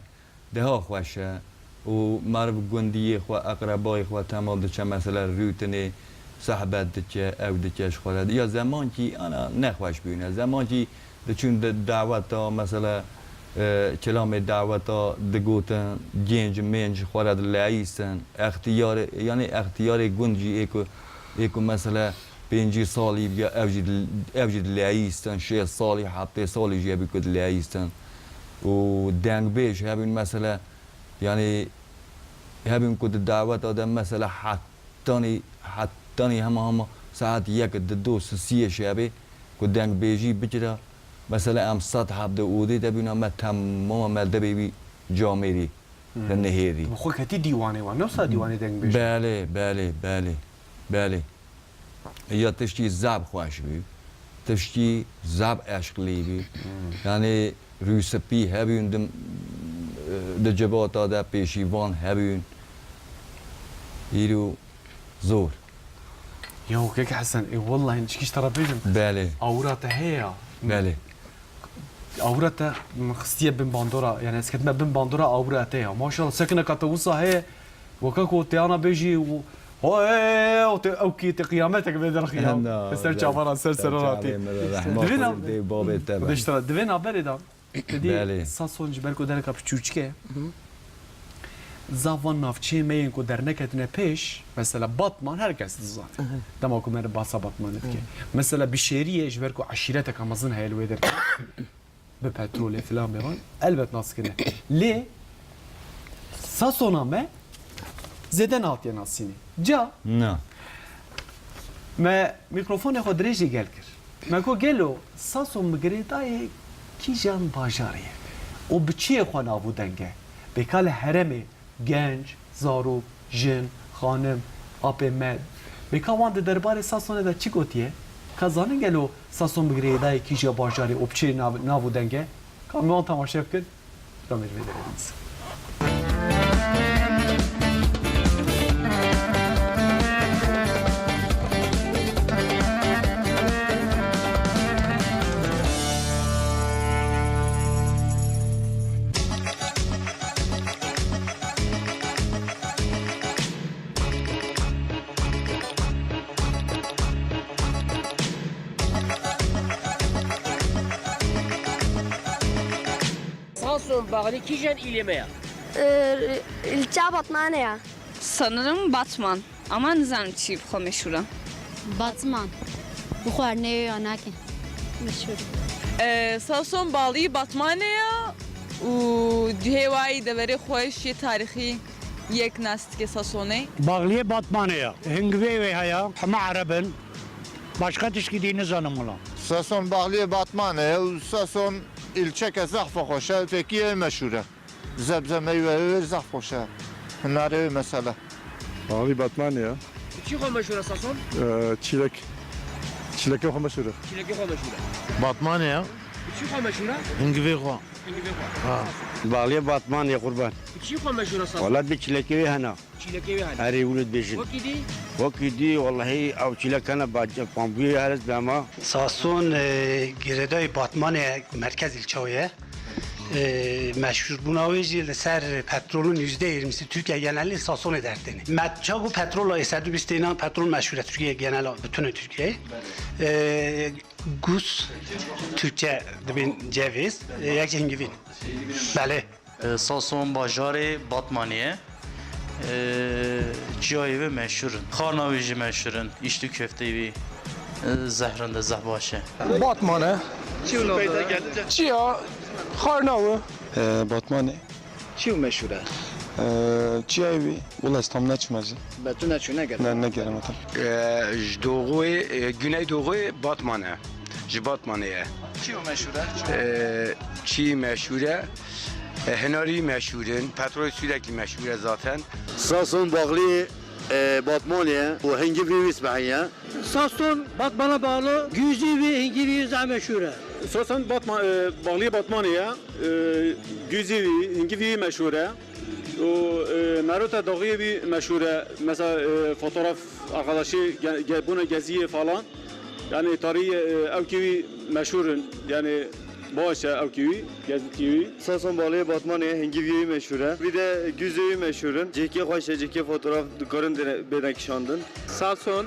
deha xweş e. Û meriv gundiyê xwe, eqrebayê xwe tema diçe, mesela rûtinê, sehbet dike, ew dike ji xwe re. Ya zemankî ana nexweş bûne. Zemankî diçûn di daweta, mesela, e, kilamê daweta digotin, gênc mênc xwe re dileyîstin. Extiyarê, yanî extiyarê gund jî ê ku, ê ku mesela pêncî salî biya, ev jî dil-, ev jî dileyîstin, şêst salî, heftê salî jî hebî ku dileyîstin. Û dengbêj hebîn mesela, yanî hebîn ku di daweta de mesela hetanî, hetanî hema hema saet yek di do sisiyê şevê ku dengbêjî bikira, mesela em sed heb di odê de bîna me temama me dibê wî camêrî Hmm. di nihêrî. Tu bi xwe ketî dîwanê wan, ne wisa dîwanê dengbêjî? Belê, belê, belê, belê. Ya tiştî zeb xweş bû, tiştî zeb eşqlî bû. Hmm. Yanî rûspî hebûn di, di civata de pêşîvan hebûn. Îro zor. Ya kek Hesen, ê wellahî çikiş te re bêjim. Belê. Awira te heye ya. Belê. Awira te min xistiye bin bandora, yani ez ketime bin bandora awira te ya. Maşallah, sekineka te wisa heye, weke ku te ana bêjî, ho, e, e, e, o te, ew kî te qiyametek vê derxiya. Na, Te ser na, çavara, ser ser serana tê. Çavê me de rehma Divê na-, xwe dê babê te be. Diştira, divê naberê de, te dî Belê. Sason ji ber ku dereka piçûçik e. Hı. Zaf van navçeyên me yên ku derneketine pêş, mesela Batman her kes dizane. Aha. Dema ku me re basa Batmanê dike. Aha. Mesela Bişêriyê ji ber ku eşîreteka mezin heye li wê derê. Bi petrolê filan bêvan, elbet nas kirine. Lê Sasona me zêde nehatiye nasînê. Ca Na. Me mîkrofonê xwe dirêjê gel kir. Me got, gelo Sason bi girêdayê kîjan bajarê ye? Û bi çiyê xwe nav û deng e? Bêka li herêmê genc, zarok, jin, xanim, apê me, bêka wan di derbarê Sasonê de çi gotiye? Ka zanin gelo Sason bi girêdayê kîja bajarê û bi çiyê nav, nav û deng e? Ka em wan temaşe bikin. Ramêr vê derê bînsin. Sason Baxlî kîjan îlê me ya? Ee, ilçe Batmane ya. Sanırım Batman. Ama nizanim çi bi xwe meşhur e. Batman. Bi xwarinê ya nake. Meşhur. Ee, Sason Baxlî Batmane ya û cihê wayî deverê xweş yê tarîxî yek nas dike Sasonê. Baxliyê Batmane ya. Hingivê wê heye. Hema Ereb in. Başka tişkî dî nizanim wila. Sason Baxliyê Batmane ye û Sason îlçeke zehfa xweş e, têkî yê meşhûr e. Zebze meywe wê zehf xweş e. Hinarê wê mesela. Abi Batmane ya. Çi xwe meşhur e Sason? Ee, çilek. Çilekê xwe meşhur e. Çilekê xwe meşhur e. Batmane ya. Çi xwe meşhur e? Hingivê xwe. Hingivê xwe. Ha. Baxliyê Batmane ya qurban. Çi xwe meşhur e Sason? Wala bi çilekê wê hena. Çîlekê wê hene. Erê, wilo dibêjin. Wekî dî? Wekî dî, wellahî, ew çîlek hene, ba-, bambûyê her ez bema. Sason, e, girêdayê Batmanê merkez ilçewê ye. E, meşhûrbûna wê jî li ser petrolun yüzde yirmisi Türkiye genelî Sasonê dertêne. Met-, çago petrola ê sed û bîst tênan petrol meşhûr e Türkiye genel, bütün Türkiye. E, Gus, Türkçe dibên ceviz, e, yek jî hingivîn. Belê. E, Sason bajarê Batmanê ye. Ee, çiyayê wê meşhur in. Xarna wî jî meşhur in. Îştî köfteyê wî, e, zehrin de zeh baş e. Batman e. Çiya, xarna wî. Ee, Batman e. Çi meşhur e? Ee, çiyayê wî. Wela ez tam neçûme jî. Be tu neçû neger. Ne, negerim tam. Ji doğuyê, e, güneydoğu Batman e. Ji Batmanê ye. Çi meşhur e? E, çi meşhur e? E, hinarî meşhur in. Petrol sürekli meşhur e zaten. Sason bağlı e, Batmanê ye û hingivî wî spehî ye. Sason Batman'a bağlı, Güzî ve Hingivi zahmet şure. Sason Batman, e, bağlı Batmanê ye. E, Güzî wî, hingivî wî meşhur e. Û, e, merota dağiyê wî meşhur e. Mesela, e, fotoğraf arkadaşı ge, ge, buna geziye falan. Yani tarihi, e, ewkî wî meşhur in. Yani baş e ewkî wî, gezikî wî. Sason bağlı Batmanê ye, hingivî wî meşhur e. Bir de güzê wî meşhur in. Cihkê xweş e, cihkê fotoğraf dikarin bêne kişandin. Sason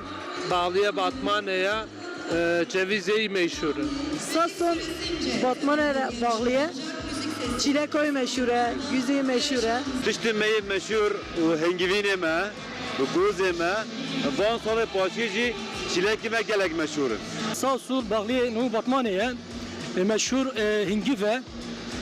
bağlıya Batmanê ye, e, cevizê wî meşhur in. Sason Batmanê re bağlı ye. Çîleka wî meşhur e, güzê wî meşhur e. Tiştê me yê meşhur û hingivînê me, bi gozê me, van salê paşî jî çîlekî me gelek meşhur in. Sason bağlı nû Batmanê ye. E, meşhur, e, hingiv e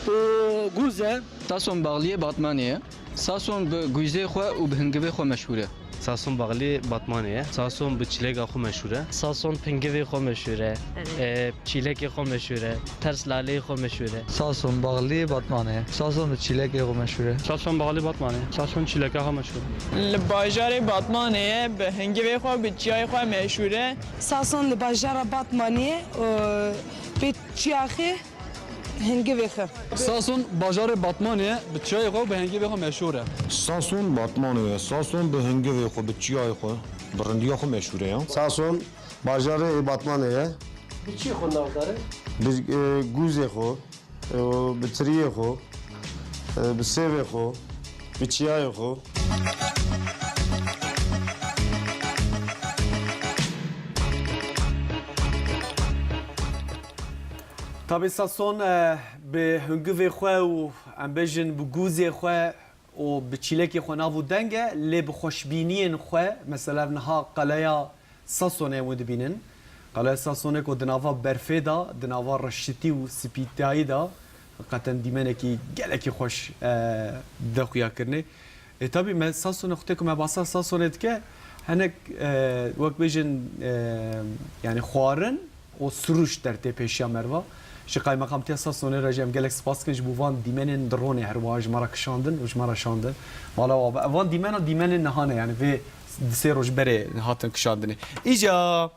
û guz e. Sason bağliyê Batmanê ye. Sason bi guyzê xwe û bi hingivê xwe meşhûr e. Sason bağliyê Batmanê ye. Sason bi çîleka xwe meşhûr e. Sason bi hingivê xwe meşhûr e. E, çîlekê xwe meşhûr e. Ters laleyê xwe meşhûr e. Sason bağliyê Batmanê ye. Sason bi çîlekê xwe meşhûr e. Sason bağliyê Batmanê ye. Sason çîleka xwe meşhûr e. Li bajarê Batmanê ye, bi hingivê xwe, bi çiyayê xwe meşhûr e. Sason li bajara Batmanê ye, û bi çiyaxê hingivê xwe. Sason bajarê Batmanê ye, bi çiyayê xwe û bi hingivê xwe meşhûr e. Sason Batmanê ye. Sason bi hingivê xwe, bi çiyayê xwe, bi rindiya xwe meşhûr e ya. Sason bajarê Batmanê ye. Bi çiyê xwe navdar e? Bi, e, guzê xwe, e, bi tiriyê xwe, e, bi sêvê xwe, bi çiyayê xwe. Tabî Sason, e, bi hingivê xwe û em bêjin bi gûzê xwe û bi çîlekê xwe nav û deng e, lê bi xweşbîniyên xwe, mesela niha qeleya Sasonê em wê dibînin. Qeleya Sasonê ku di nava berfê de, di nava reşitî û spîtayî de, heqeten dîmenekî gelekî xweş, e, de xuya kirinê. Ê, tabî me Sasonê, xwetê ku me basa Sasonê dike, hinek, e, wek bêjin, e, yani xwarin û sirûş dertê pêşiya merva. Ji Qaymeqamtiya Sasonê re jî em gelek spas dikin ji bo van dîmenên dronê her wiha ji me re kişandin û ji me re şandin. Mala we ava. Van dîmena dîmenên niha ne, yani vê di sê roj berê hatin kişandinê. Îca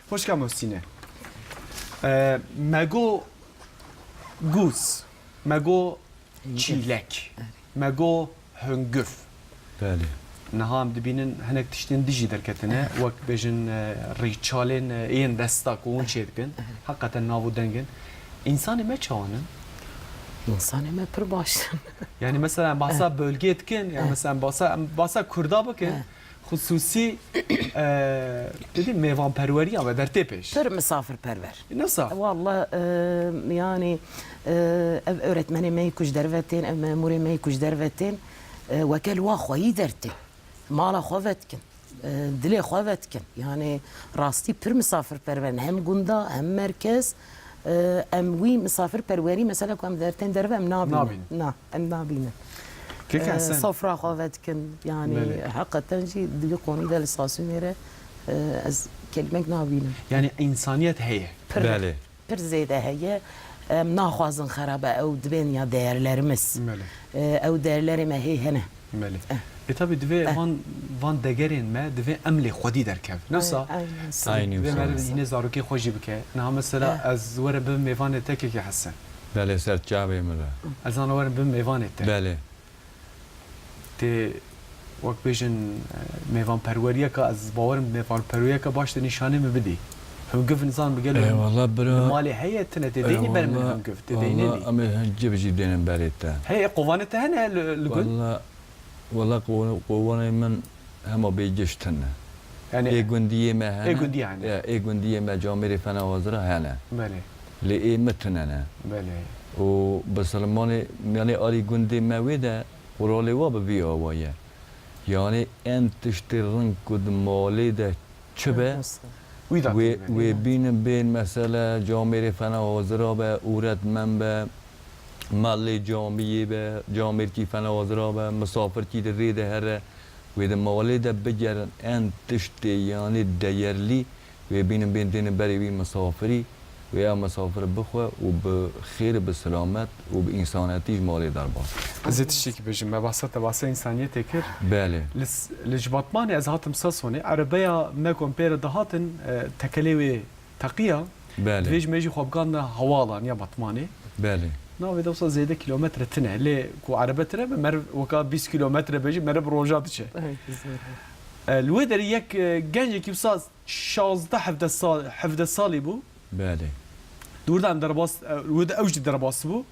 Hoşka Muhsîne. E, me got gûz, me got çîlek, me got hingif. Belê. Niha em dibînin hinek tiştên dijî derketine, wek bêjin, e, rîçalên, e, yên desta ku hûn çêdikin. Heqeten nav û deng in. Însanê me çawan in? Însanê me pir baş in. Yani mesela em bahsa bölgê dikin, yani mesela em bahsa, em bahsa Kurda bikin. Xusûsî, e, didî mêvanperweriya me der tê pêş. Pir misafirperwer. Nasıl? Wallah, e, yani, e, ev öğretmenê me yî ku ji derve tên, ev memûrê me yî ku ji derve tên, e, weke li wa xweyî dertê. Mala xwe vedikin, e, dilê xwe vedikin. Yani rastî pir misafirperwer in. Hem gunda, hem merkez, e, em wî misafirperwerî mesela ku em dertên derve em nabînin. Nabînin. Na. Em nabînin. Kek Hesen. Sofra xwe vedikin, yani heqeten jî di vî qonû de li Sasûnê re, e, ez kelimek nabînim. Yani însaniyet heye. Pir, pir zêde heye. Em naxwazin xerabe, ew dibên ya değerlerimiz. E, ew değerlerê me hê hene. Belê. E, tabî divê van, van degerên me divê em lê xwedî derkevin. Nasıl? Divê meriv hînê zarokê xwe jî bike. Niha mesela ez werim bibim mêvanê te kekê Hesen. Belê, ser çavê min re. Ez ana werim bibim mêvanê te. Belê. Tê wek bêjin, e, mêvanperweriyeke, ez bawerim mêvanperweriyeke baş te nîşanê min bidî. Hingif nizanim bi gelo. Eyvallah bira. Li malê heye tine tê deynî ber min hingif tê deynê. Eyvallah, em ê hingif jî dênin berê te. Heye qovanê te hene li, li gund? Wallah, wallah qo-, qovanê min hema bê giş tune. Yani ê gundiyê me hene. Ê gundiyê hene. Ya, ê gundiyê me camêrê fena hazira hene. Belê. Lê ê me tune ne. Belê. Û bisilmanê, yani alî gundê me wê de quralê wa bi vî awa ye. Yanî en tiştê ring ku di malê de çi be, Wî da wê, têne. Wê bînin bên, mesele camêrê fena hazira be, ûretmen be, mellê camiyê be, camêrkî fena hazira be, misafirkî di rê de here, wê di malê de bigerin en tiştê yanî deyerlî, wê bînin bên têne berê wî misafirî, wê ew misafir bixwe û bi xêr, bi silamet û bi însanetî ji malê derbas. Ez ê tiştekî bêjim, me behsa te behsa însaniyetê kir. Belê. Li s-, li ji Batmanê ez hatim Sasonê, erebeya me ku em pê re dihatin, e, tekelê wê teqiya, Belê. Divê ji me jî xwe bigandina hewalan ya Batmanê. Belê. Navê de wisa zêde kîlometre tine, lê ku erebe tine be, meriv weka bîst kîlometre be jî meriv bi roja diçe. Ey, zor. E, li wê derê yek, e, gencekî wisa şazdeh hevdeh sal, hevdeh salî bû. Belê. Dûr de em derbas, e, wê de ew jî derbas bû.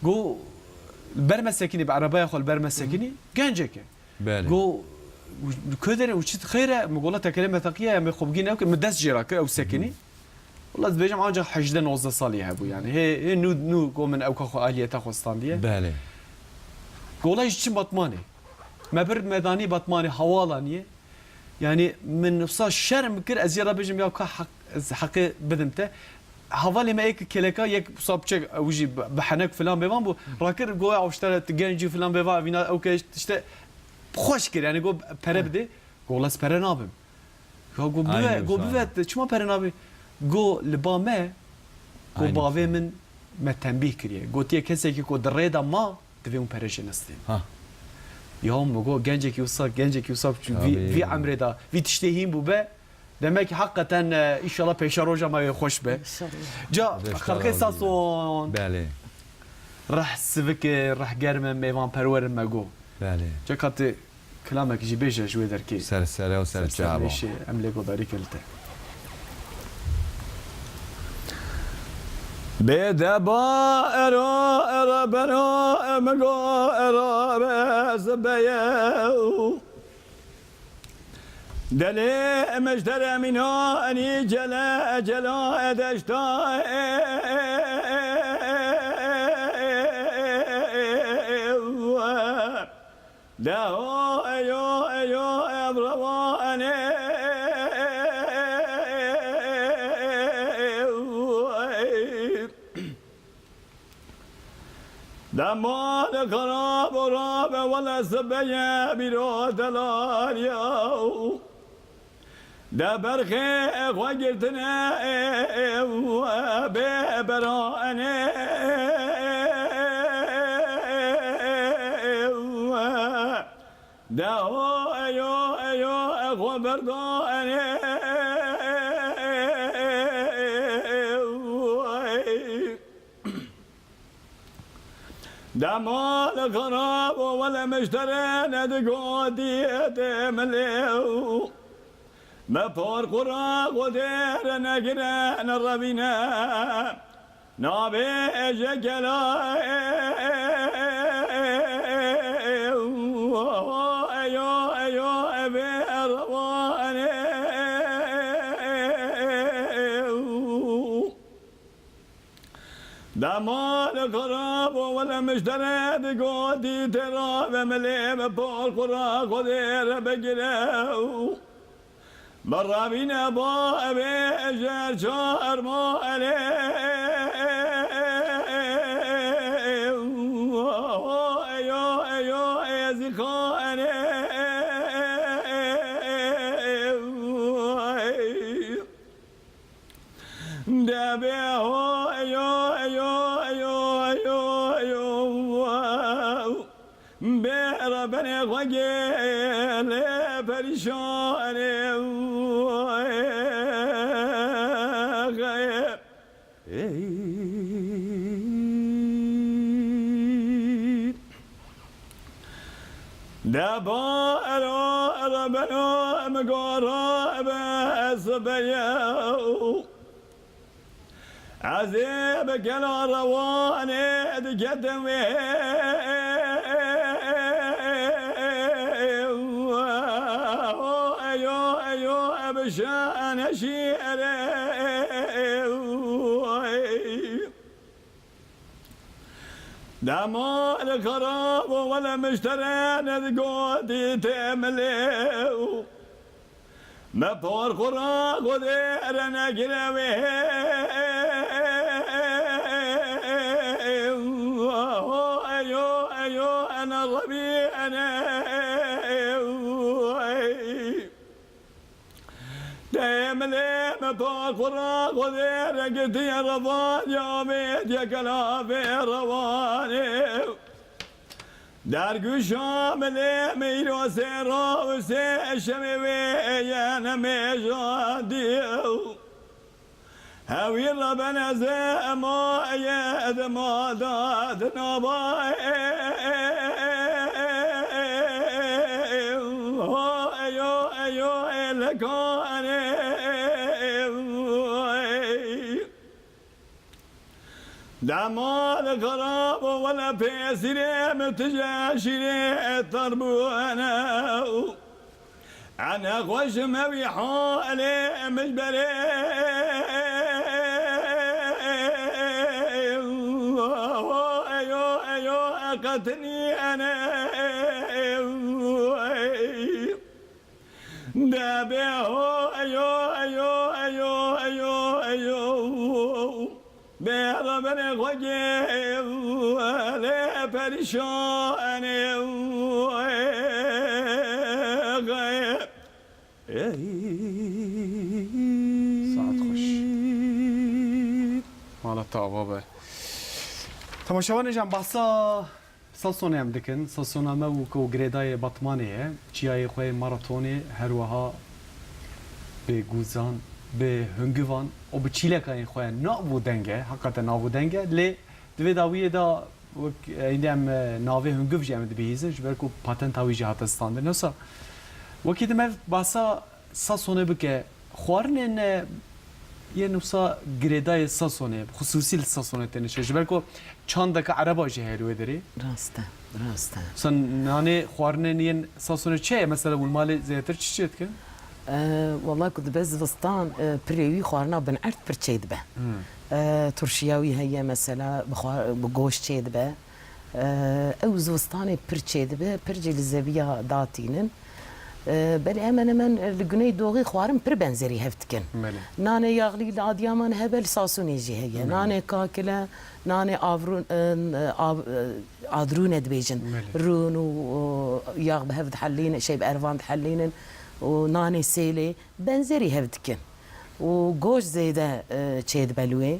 Go, li ber me sekinî, bi erebaya xwe li ber me sekinî. Gencek e. Belê. Go, li ku derê û çi xêr e? Min gola tekelê me teqiye, em ê xwe bigîn ew ke min dest jê re kir, ew sekinî. Wala dibêjim ancak hejdeh nozdeh salî hebû yani. Hê, hê nû, nû go min ewka xwe aliyeta xwe standiye. Belê. Gola jî çim Batmanê. Me bir medanî Batmanê hawala niye. Yani min wisa şerm kir, ez yê re bêjim ya ka heq, ez heqê bidim te. Hevalê me êk keleka, yek wisa biçek, ew jî bi, bi henek filan bêvan bû. Rakir goya ew işte tu gencî filan bêva, evîna ew ke işte xweş kir, yani go pere bide. Go ez pere nabim. Ya go bive, Aynı go bive, wisa. Te çima pere nabî? Go li ba me, go Aynı bavê wisa. Min me tembîh kiriye. Gotiye kesekî ku di rê de ma, divê hûn pere jê nestînin. Ha. Ya min got, gencekî wisa, gencekî wisa, vî, Tabii. Vî emrê de, vî tiştê hîn bûbe, demek ki hakikaten, e, inşallah pêşeroja me wê xweş be. İnşallah. Ca, Beşkar xelkê oldu. Sason. Belê. Reh sivikê, reh germe, mêvan perwerin me go. Belê. Ca katê Kilamek jî bêje ji wê derkê. Ser sere û ser çava. Ser serê şê, em lê godarî ke li te. Bê deba ero, ero bero, em go ero be zibeye. Delê meştere mîna enî cele, cela deşta. De ho eyo eyo ev rewane. Dema li xerab û rabe wele sibeye bîro delal ya. De berxê xwe girtine bê berane. De ho eyo eyo xwe berdane. Dema li xerab û wele miştere nedigotî tê milê û me por qura xwedê re negire nerevîne. Nabê eje gela eyo eyo eve rewane. Dema li xerab û wele miştere digotî têra ve milê me por qura xwedê re bigire û bi revîne ba evê ejer çarma elê. Eyo eyo ezî xanê. Debe ho eyo eyo eyo eyo eyo. Bê re benê xwe gelê perîşanê. Ey. De ba ero ero beno em gora be ez be yew. Ez ê bi gela rewanê diketim wê. Eyo, eyo, bi şaneşî erê. Dema li xerab û wele mişterene digotî têmilê û me por xwe ra Xwedê re negire wê. Eyo, eyo, ene Rebî, ene. Demlê me pa xwe ra Xwedê re girtiye revan ya vê diye kelavê revanê. Dergûşa milê me îro sê ra û sê şevê wê ye nemêjandî. Hewî re bene zema ye dema da di nava. Eyo, eyo, ê lekane. Dema li xerab û wele pêsîrê min tije şîrê tar bûne. Ene xweş me wî halê min ji berê. Eyo, eyo, eqetinî ene. Debe ho, eyo, eyo, eyo, eyo, eyo. Bê re bere xwe gê, lê perîşanê. Ey. Saet xweş. Mala te ava be. Temaşevanê can, behsa Sasonê em dikin. Sasona me û ku girêdayê Batmanê ye. Çiyayê xwe yê maratonê, her wiha bi gûzan, bi hungivan û bi çîlekayên xwe nav û deng e. Heqîqeten nav û deng e. Lê di vê dawiyê de wek, e, hînî em, e, navê hungiv jî em dibihîzin, ji ber ku patenta wî jî hate standin. Wisa wekî din me behsa Sasonê bike, xwarinên, e, yên wisa girêdayê Sasonê, xusûsî li Sasonê têne çêkirin. Ji ber ku çandeke ereba jî heye li wê derê. Rast e, rast e. Wisa nanê xwarinên yên Sasonê çi ye? Mesela hûn malê zêdetir çi çêdikin? E, wela ku dibe zivistan, e, pirê wî xwarina bin erd pir çêdibe. Hmm. E, turşiya wî heye mesela, bi xwa-, bi goşt çêdibe. Ew zivistanê pir çêdibe, pir jî li zeviya datînin. Belê hemen hemen li Güneydoxê xwarin pir benzerî hev dikin. Belê. Nanê yaxlî li Adiyaman hebe, li Sasûnê jî heye. Belê. Nanê kakile, nanê avrûn, av-, adrûne dibêjin. Belê. Rûn û, û, yax bi hev dihelînin, şey bi ervan dihelînin û nanê sêlê. Benzerî hev dikin. Û goşt zêde, e, çêdibe li wê.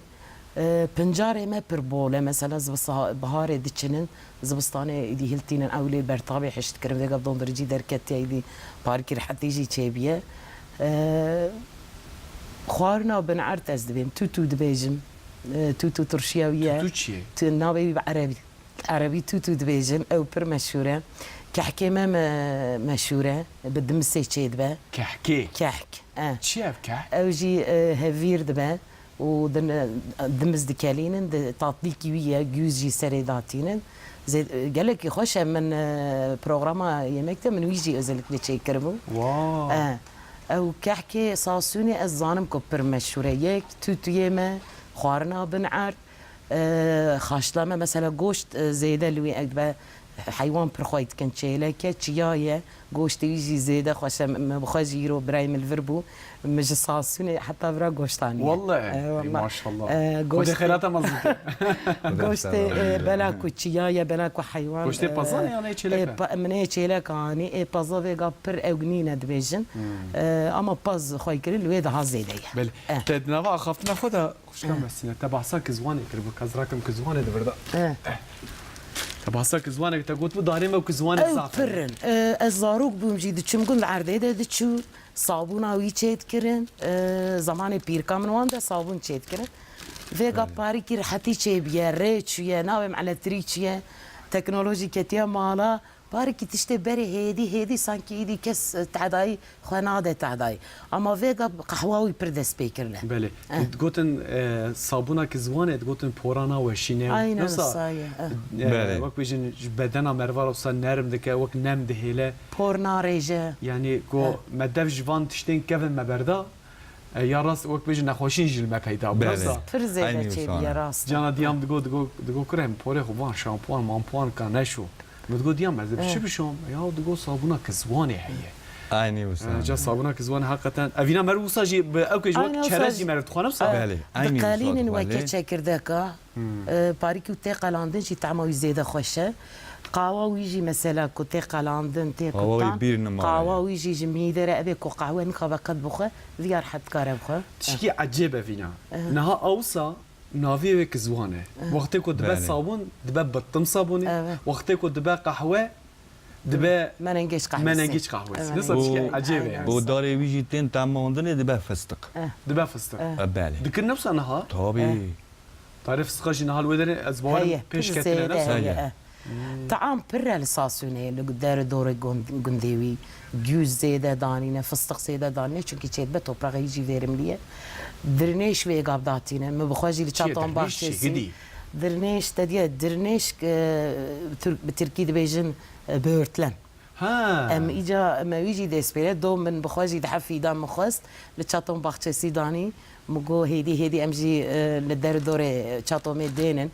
E, pincarê me pir bol e. Mesela zivisa-, biharê diçinin, zivistanê êdî hiltînin, ew lê bertabê hişt dikirin. Vêga dondiricî derketiye, êdî parîkî rehetî jî çêbiye. E, xwarina bin erd ez dibêm. Tûtû dibêjim. E, tûtû turşiya wî ye. Tûtû çi ye? Tu-, navê wî bi erebî. Erebî tûtû dibêjin, ew pir meşhûr e. Kehkê me, me meşhûr e, bi dimisê çêdibe. Kehkê? Kehk, e. Çi ev kehk? Ew jî, e, hevîr dibe û din-, dimiz dikelînin, di tatlîkî wî ye, gûz jî serê datînin. Zê-, gelekî xweş e, min, e, programa yemek de min wî jî özellikle çêkiribû. Wow. E, ew kehkê Sasûnê ez zanim ku pir meşhûr e. Yek, tûtûyê me, xwarina bin erd, E, xaşla me mesela goşt, e, zêde li wê ew dibe, heywan pir xwey dikin, çêlek e, çiya ye, goştê wî jî zêde xweş e. Me, me bi xwe jî îro birayê min li vir bû, min ji Sasûnê heta vira goşt aniye. Wallahî? E, wallah. Maşallah. E, Xwedê goştê, xêrata mezin ke. Goştê, e, bela ku çiya ye, bela ku heywan, Goştê e, pezan e yan ê çêlek e, e? Pa-, min ê çêlek anî, ê peza vêga pir ew nîne dibêjin. Hmm. E, ama paz xwey kirin li wê daha zêde ye. Belê. E. Te di nava axaftina xwe de Xwişka Mesîne, te behsa kizwanê kiribû, ez rakim kizwanê di vir de. Eh. Te behsa kizwanê, te gotibû darê me û kizwanê zaf e. Ew pir in. Eh, ez zarok bûm jî diçim gund erdê de diçû, sabûna wî çêdikirin. Eh, zemanê pîrika min wan de sabûn çêdikirin. Vêga parîkî rehetî çêbiye, rê çûye, navê min elektrîk çûye, teknolojî ketiye mala. Parikî tiştê berê hêdî, hêdî sankî îdî kes, e, tehdayî xwe nade tehdayî. Ama vêga qehwa wî pir dest pê kirine. Belê. Eh. Digotin, e, sabûna ki ziwanê digotin porana weşîne. Aynen, wisa, saye, eh. E, belê. Wek bêjin ji bedena merva re wisa nerm dike, wek nem dihêle. Por narêje. Yanî ku, eh, me dev ji van tiştên kevin me berda, E, ya rast wek bêjin nexweşî jî li me peyda bû. Belê. Pir zêde çêbûye, rast e. Cana diyam digo, digo, digo kurê min porê xwe van şampuan, mampuan ka neşo. Min digo diyam ez ê bi çi bişom? Ya digo sabûna ki ziwanê heye. Aynî wisa. E, ca sabûna ki ziwanê heqeten. Evîna mer wisa jî bi ew ke ji wek çerez jî mer dixwarim sa. Belê. Diqelînin weke çekirdeka. E, parîkî û tê qelandin jî tema wî zêde xweş e. Qawa wî jî mesela ku tê qelandin, tê qutan, qawa wî jî ji mîdê re ebe ku qehwe nikabe qet bixwe, viya rehet dikare bixwe. Tişkî ecêb e vîna. Niha awsa navê wê ki ziwan e. Wextê ku dibe sabûn, dibe bittim sabûnê. Wextê ku dibe qehwe, dibe menengêç qehwesi. Menengêç qehwesi. Wisa tişkî ecêb e yani. Bo darê wî jî tên temandinê dibe fistiq. Dibe fistiq. E, belê. Dikin ne wisa niha? Tabii. Tarê fistiqa jî niha li wê derê ez bawerim pêş ketine ne? Heye, pir zêde heye. Team pir e li Sasûnê, li der û dorê gund-, gundê wî. Gûz zêde danîne, fistiq zêde danîne, çunkî çêdibe topraxê jî verimlî ye. Dirnêş wê gav datîne. Min bi xwe jî li çaton baxçesî. Dirnêş te diye, dirnêş, e, Türk, bi tirkî dibêjin, e, böğürtlen. Ha. Em îca me wî jî dest pê re do min bi xwe jî dihe fîdan min xwest li çaton baxçesî danî. Min got hêdî hêdî em jî, e, li der dorê çatomê dênin.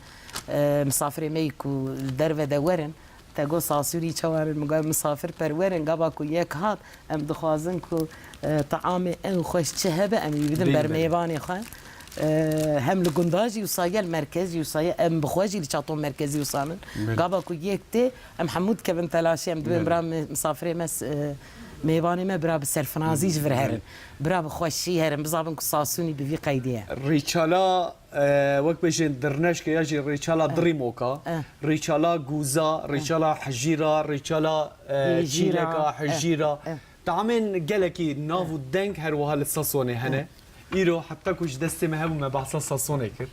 E, misafirê me yî ku li derve de werin. Te got sasûrî çawa in? Min got misafir perwer in. Gava ku yek hat em dixwazin ku, e, teamê en xweş çi hebe em wî bidin ber mêvanê xwe. E, hem li gunda jî wisa ye, li merkez jî wisa ye, em bi xwe jî li çaton merkezî wisa min. Gava ku yek tê, em hemû dikevin telaşê, em dibên bira mi-, misafirê me, s-, e, mêvanê me bira bi serfinazî ji vir herin. Bira bi xweşî herin, bizabin ku Sasûnî bi vî qeydê ye. Rîçala, e, wek bêjin dirneşke ya jî rîçala dirîmoka, rîçala gûza, rîçala hijîra, rîçala, e, çîleka, hijîra. Tamên gelekî nav û deng her wiha li Sasonê hene. Îro heta ku ji destê me hebû me behsa Sasonê kir.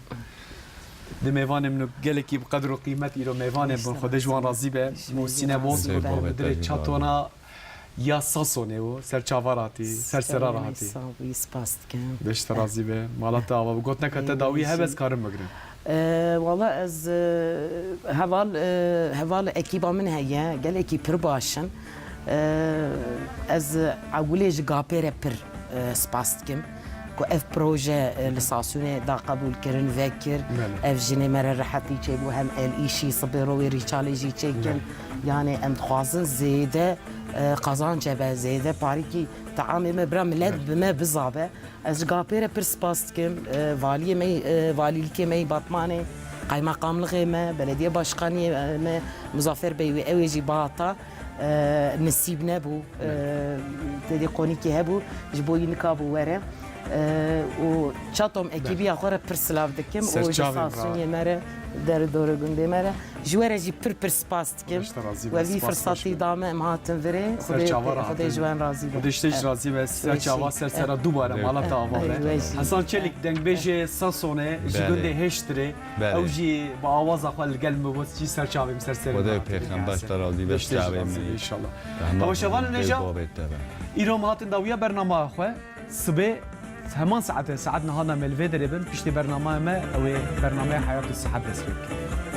Di mêvanê min û gelekî bi qedr û qîmet îro mêvanê bin, Xwedê ji wan razî be. Mûsîne Boz, mudirê çatona ya Sasonê û ser çava re hatî, ser sera re hatî. Sağ ol, spas dikim. Xwedê ji te razî be. Mala te ava be. Gotineke te dawî hebe ez karim bigrim. E, wala ez, e, heval, e, heval ekîba min heye, gelekî pir baş in. E, ez ewilê ji Gapê re pir, e, spas dikim ku ev proje, e, li Sasûnê da qebûl kirin, vekir. Belê. Ev jinê me re rehetî çêbû, hem el îşî sibê ro wê rîçalê jî çêkin. Belê. Yani em dixwazin zêde, e, qazanc hebe, zêde parîkî teamê me bira milet bi me bizabe. Ez ji Gapê re pir spas dikim. E, valiyê me, e, valîlikê me yî Batmanê, qeymeqamlixê me, belediye başkaniyê me, Muzaffer Bey wê ew ê jî bihata, e, nisîb nebû. E, têdî qonîkî hebû, ji bo yî nikabû were. E, û Çatom ekîbiya xwe re pir silav dikim û ji Sasûniyê me re, der û dorê gundê me re. Ji we re jî pir pir spas dikim. Xwedê ji te razî be. We vî firsatî da me, em hatin virê. Xwedê, Xwedê ji wan razî be. Xwedê ji te jî razî be. Ser çava, ser sera dubare mala te ava be. Hesan Çelik, dengbêjê Sasonê ji gundê Hêştirê. Belê. Ew jî bi awaza xwe li gel min bû, jî ser çavê min, ser serê min. Xwedê pêxember ji te razî be, ser çavê min. Înşallah. Temaşevanên hêja, îro em hatin dawiya bernama xwe. Sibê heman saetê, saet niha da me li vê derê bin, piştî bernameyê me, ew ê bernameya Heyat û Sihet dest pê bike.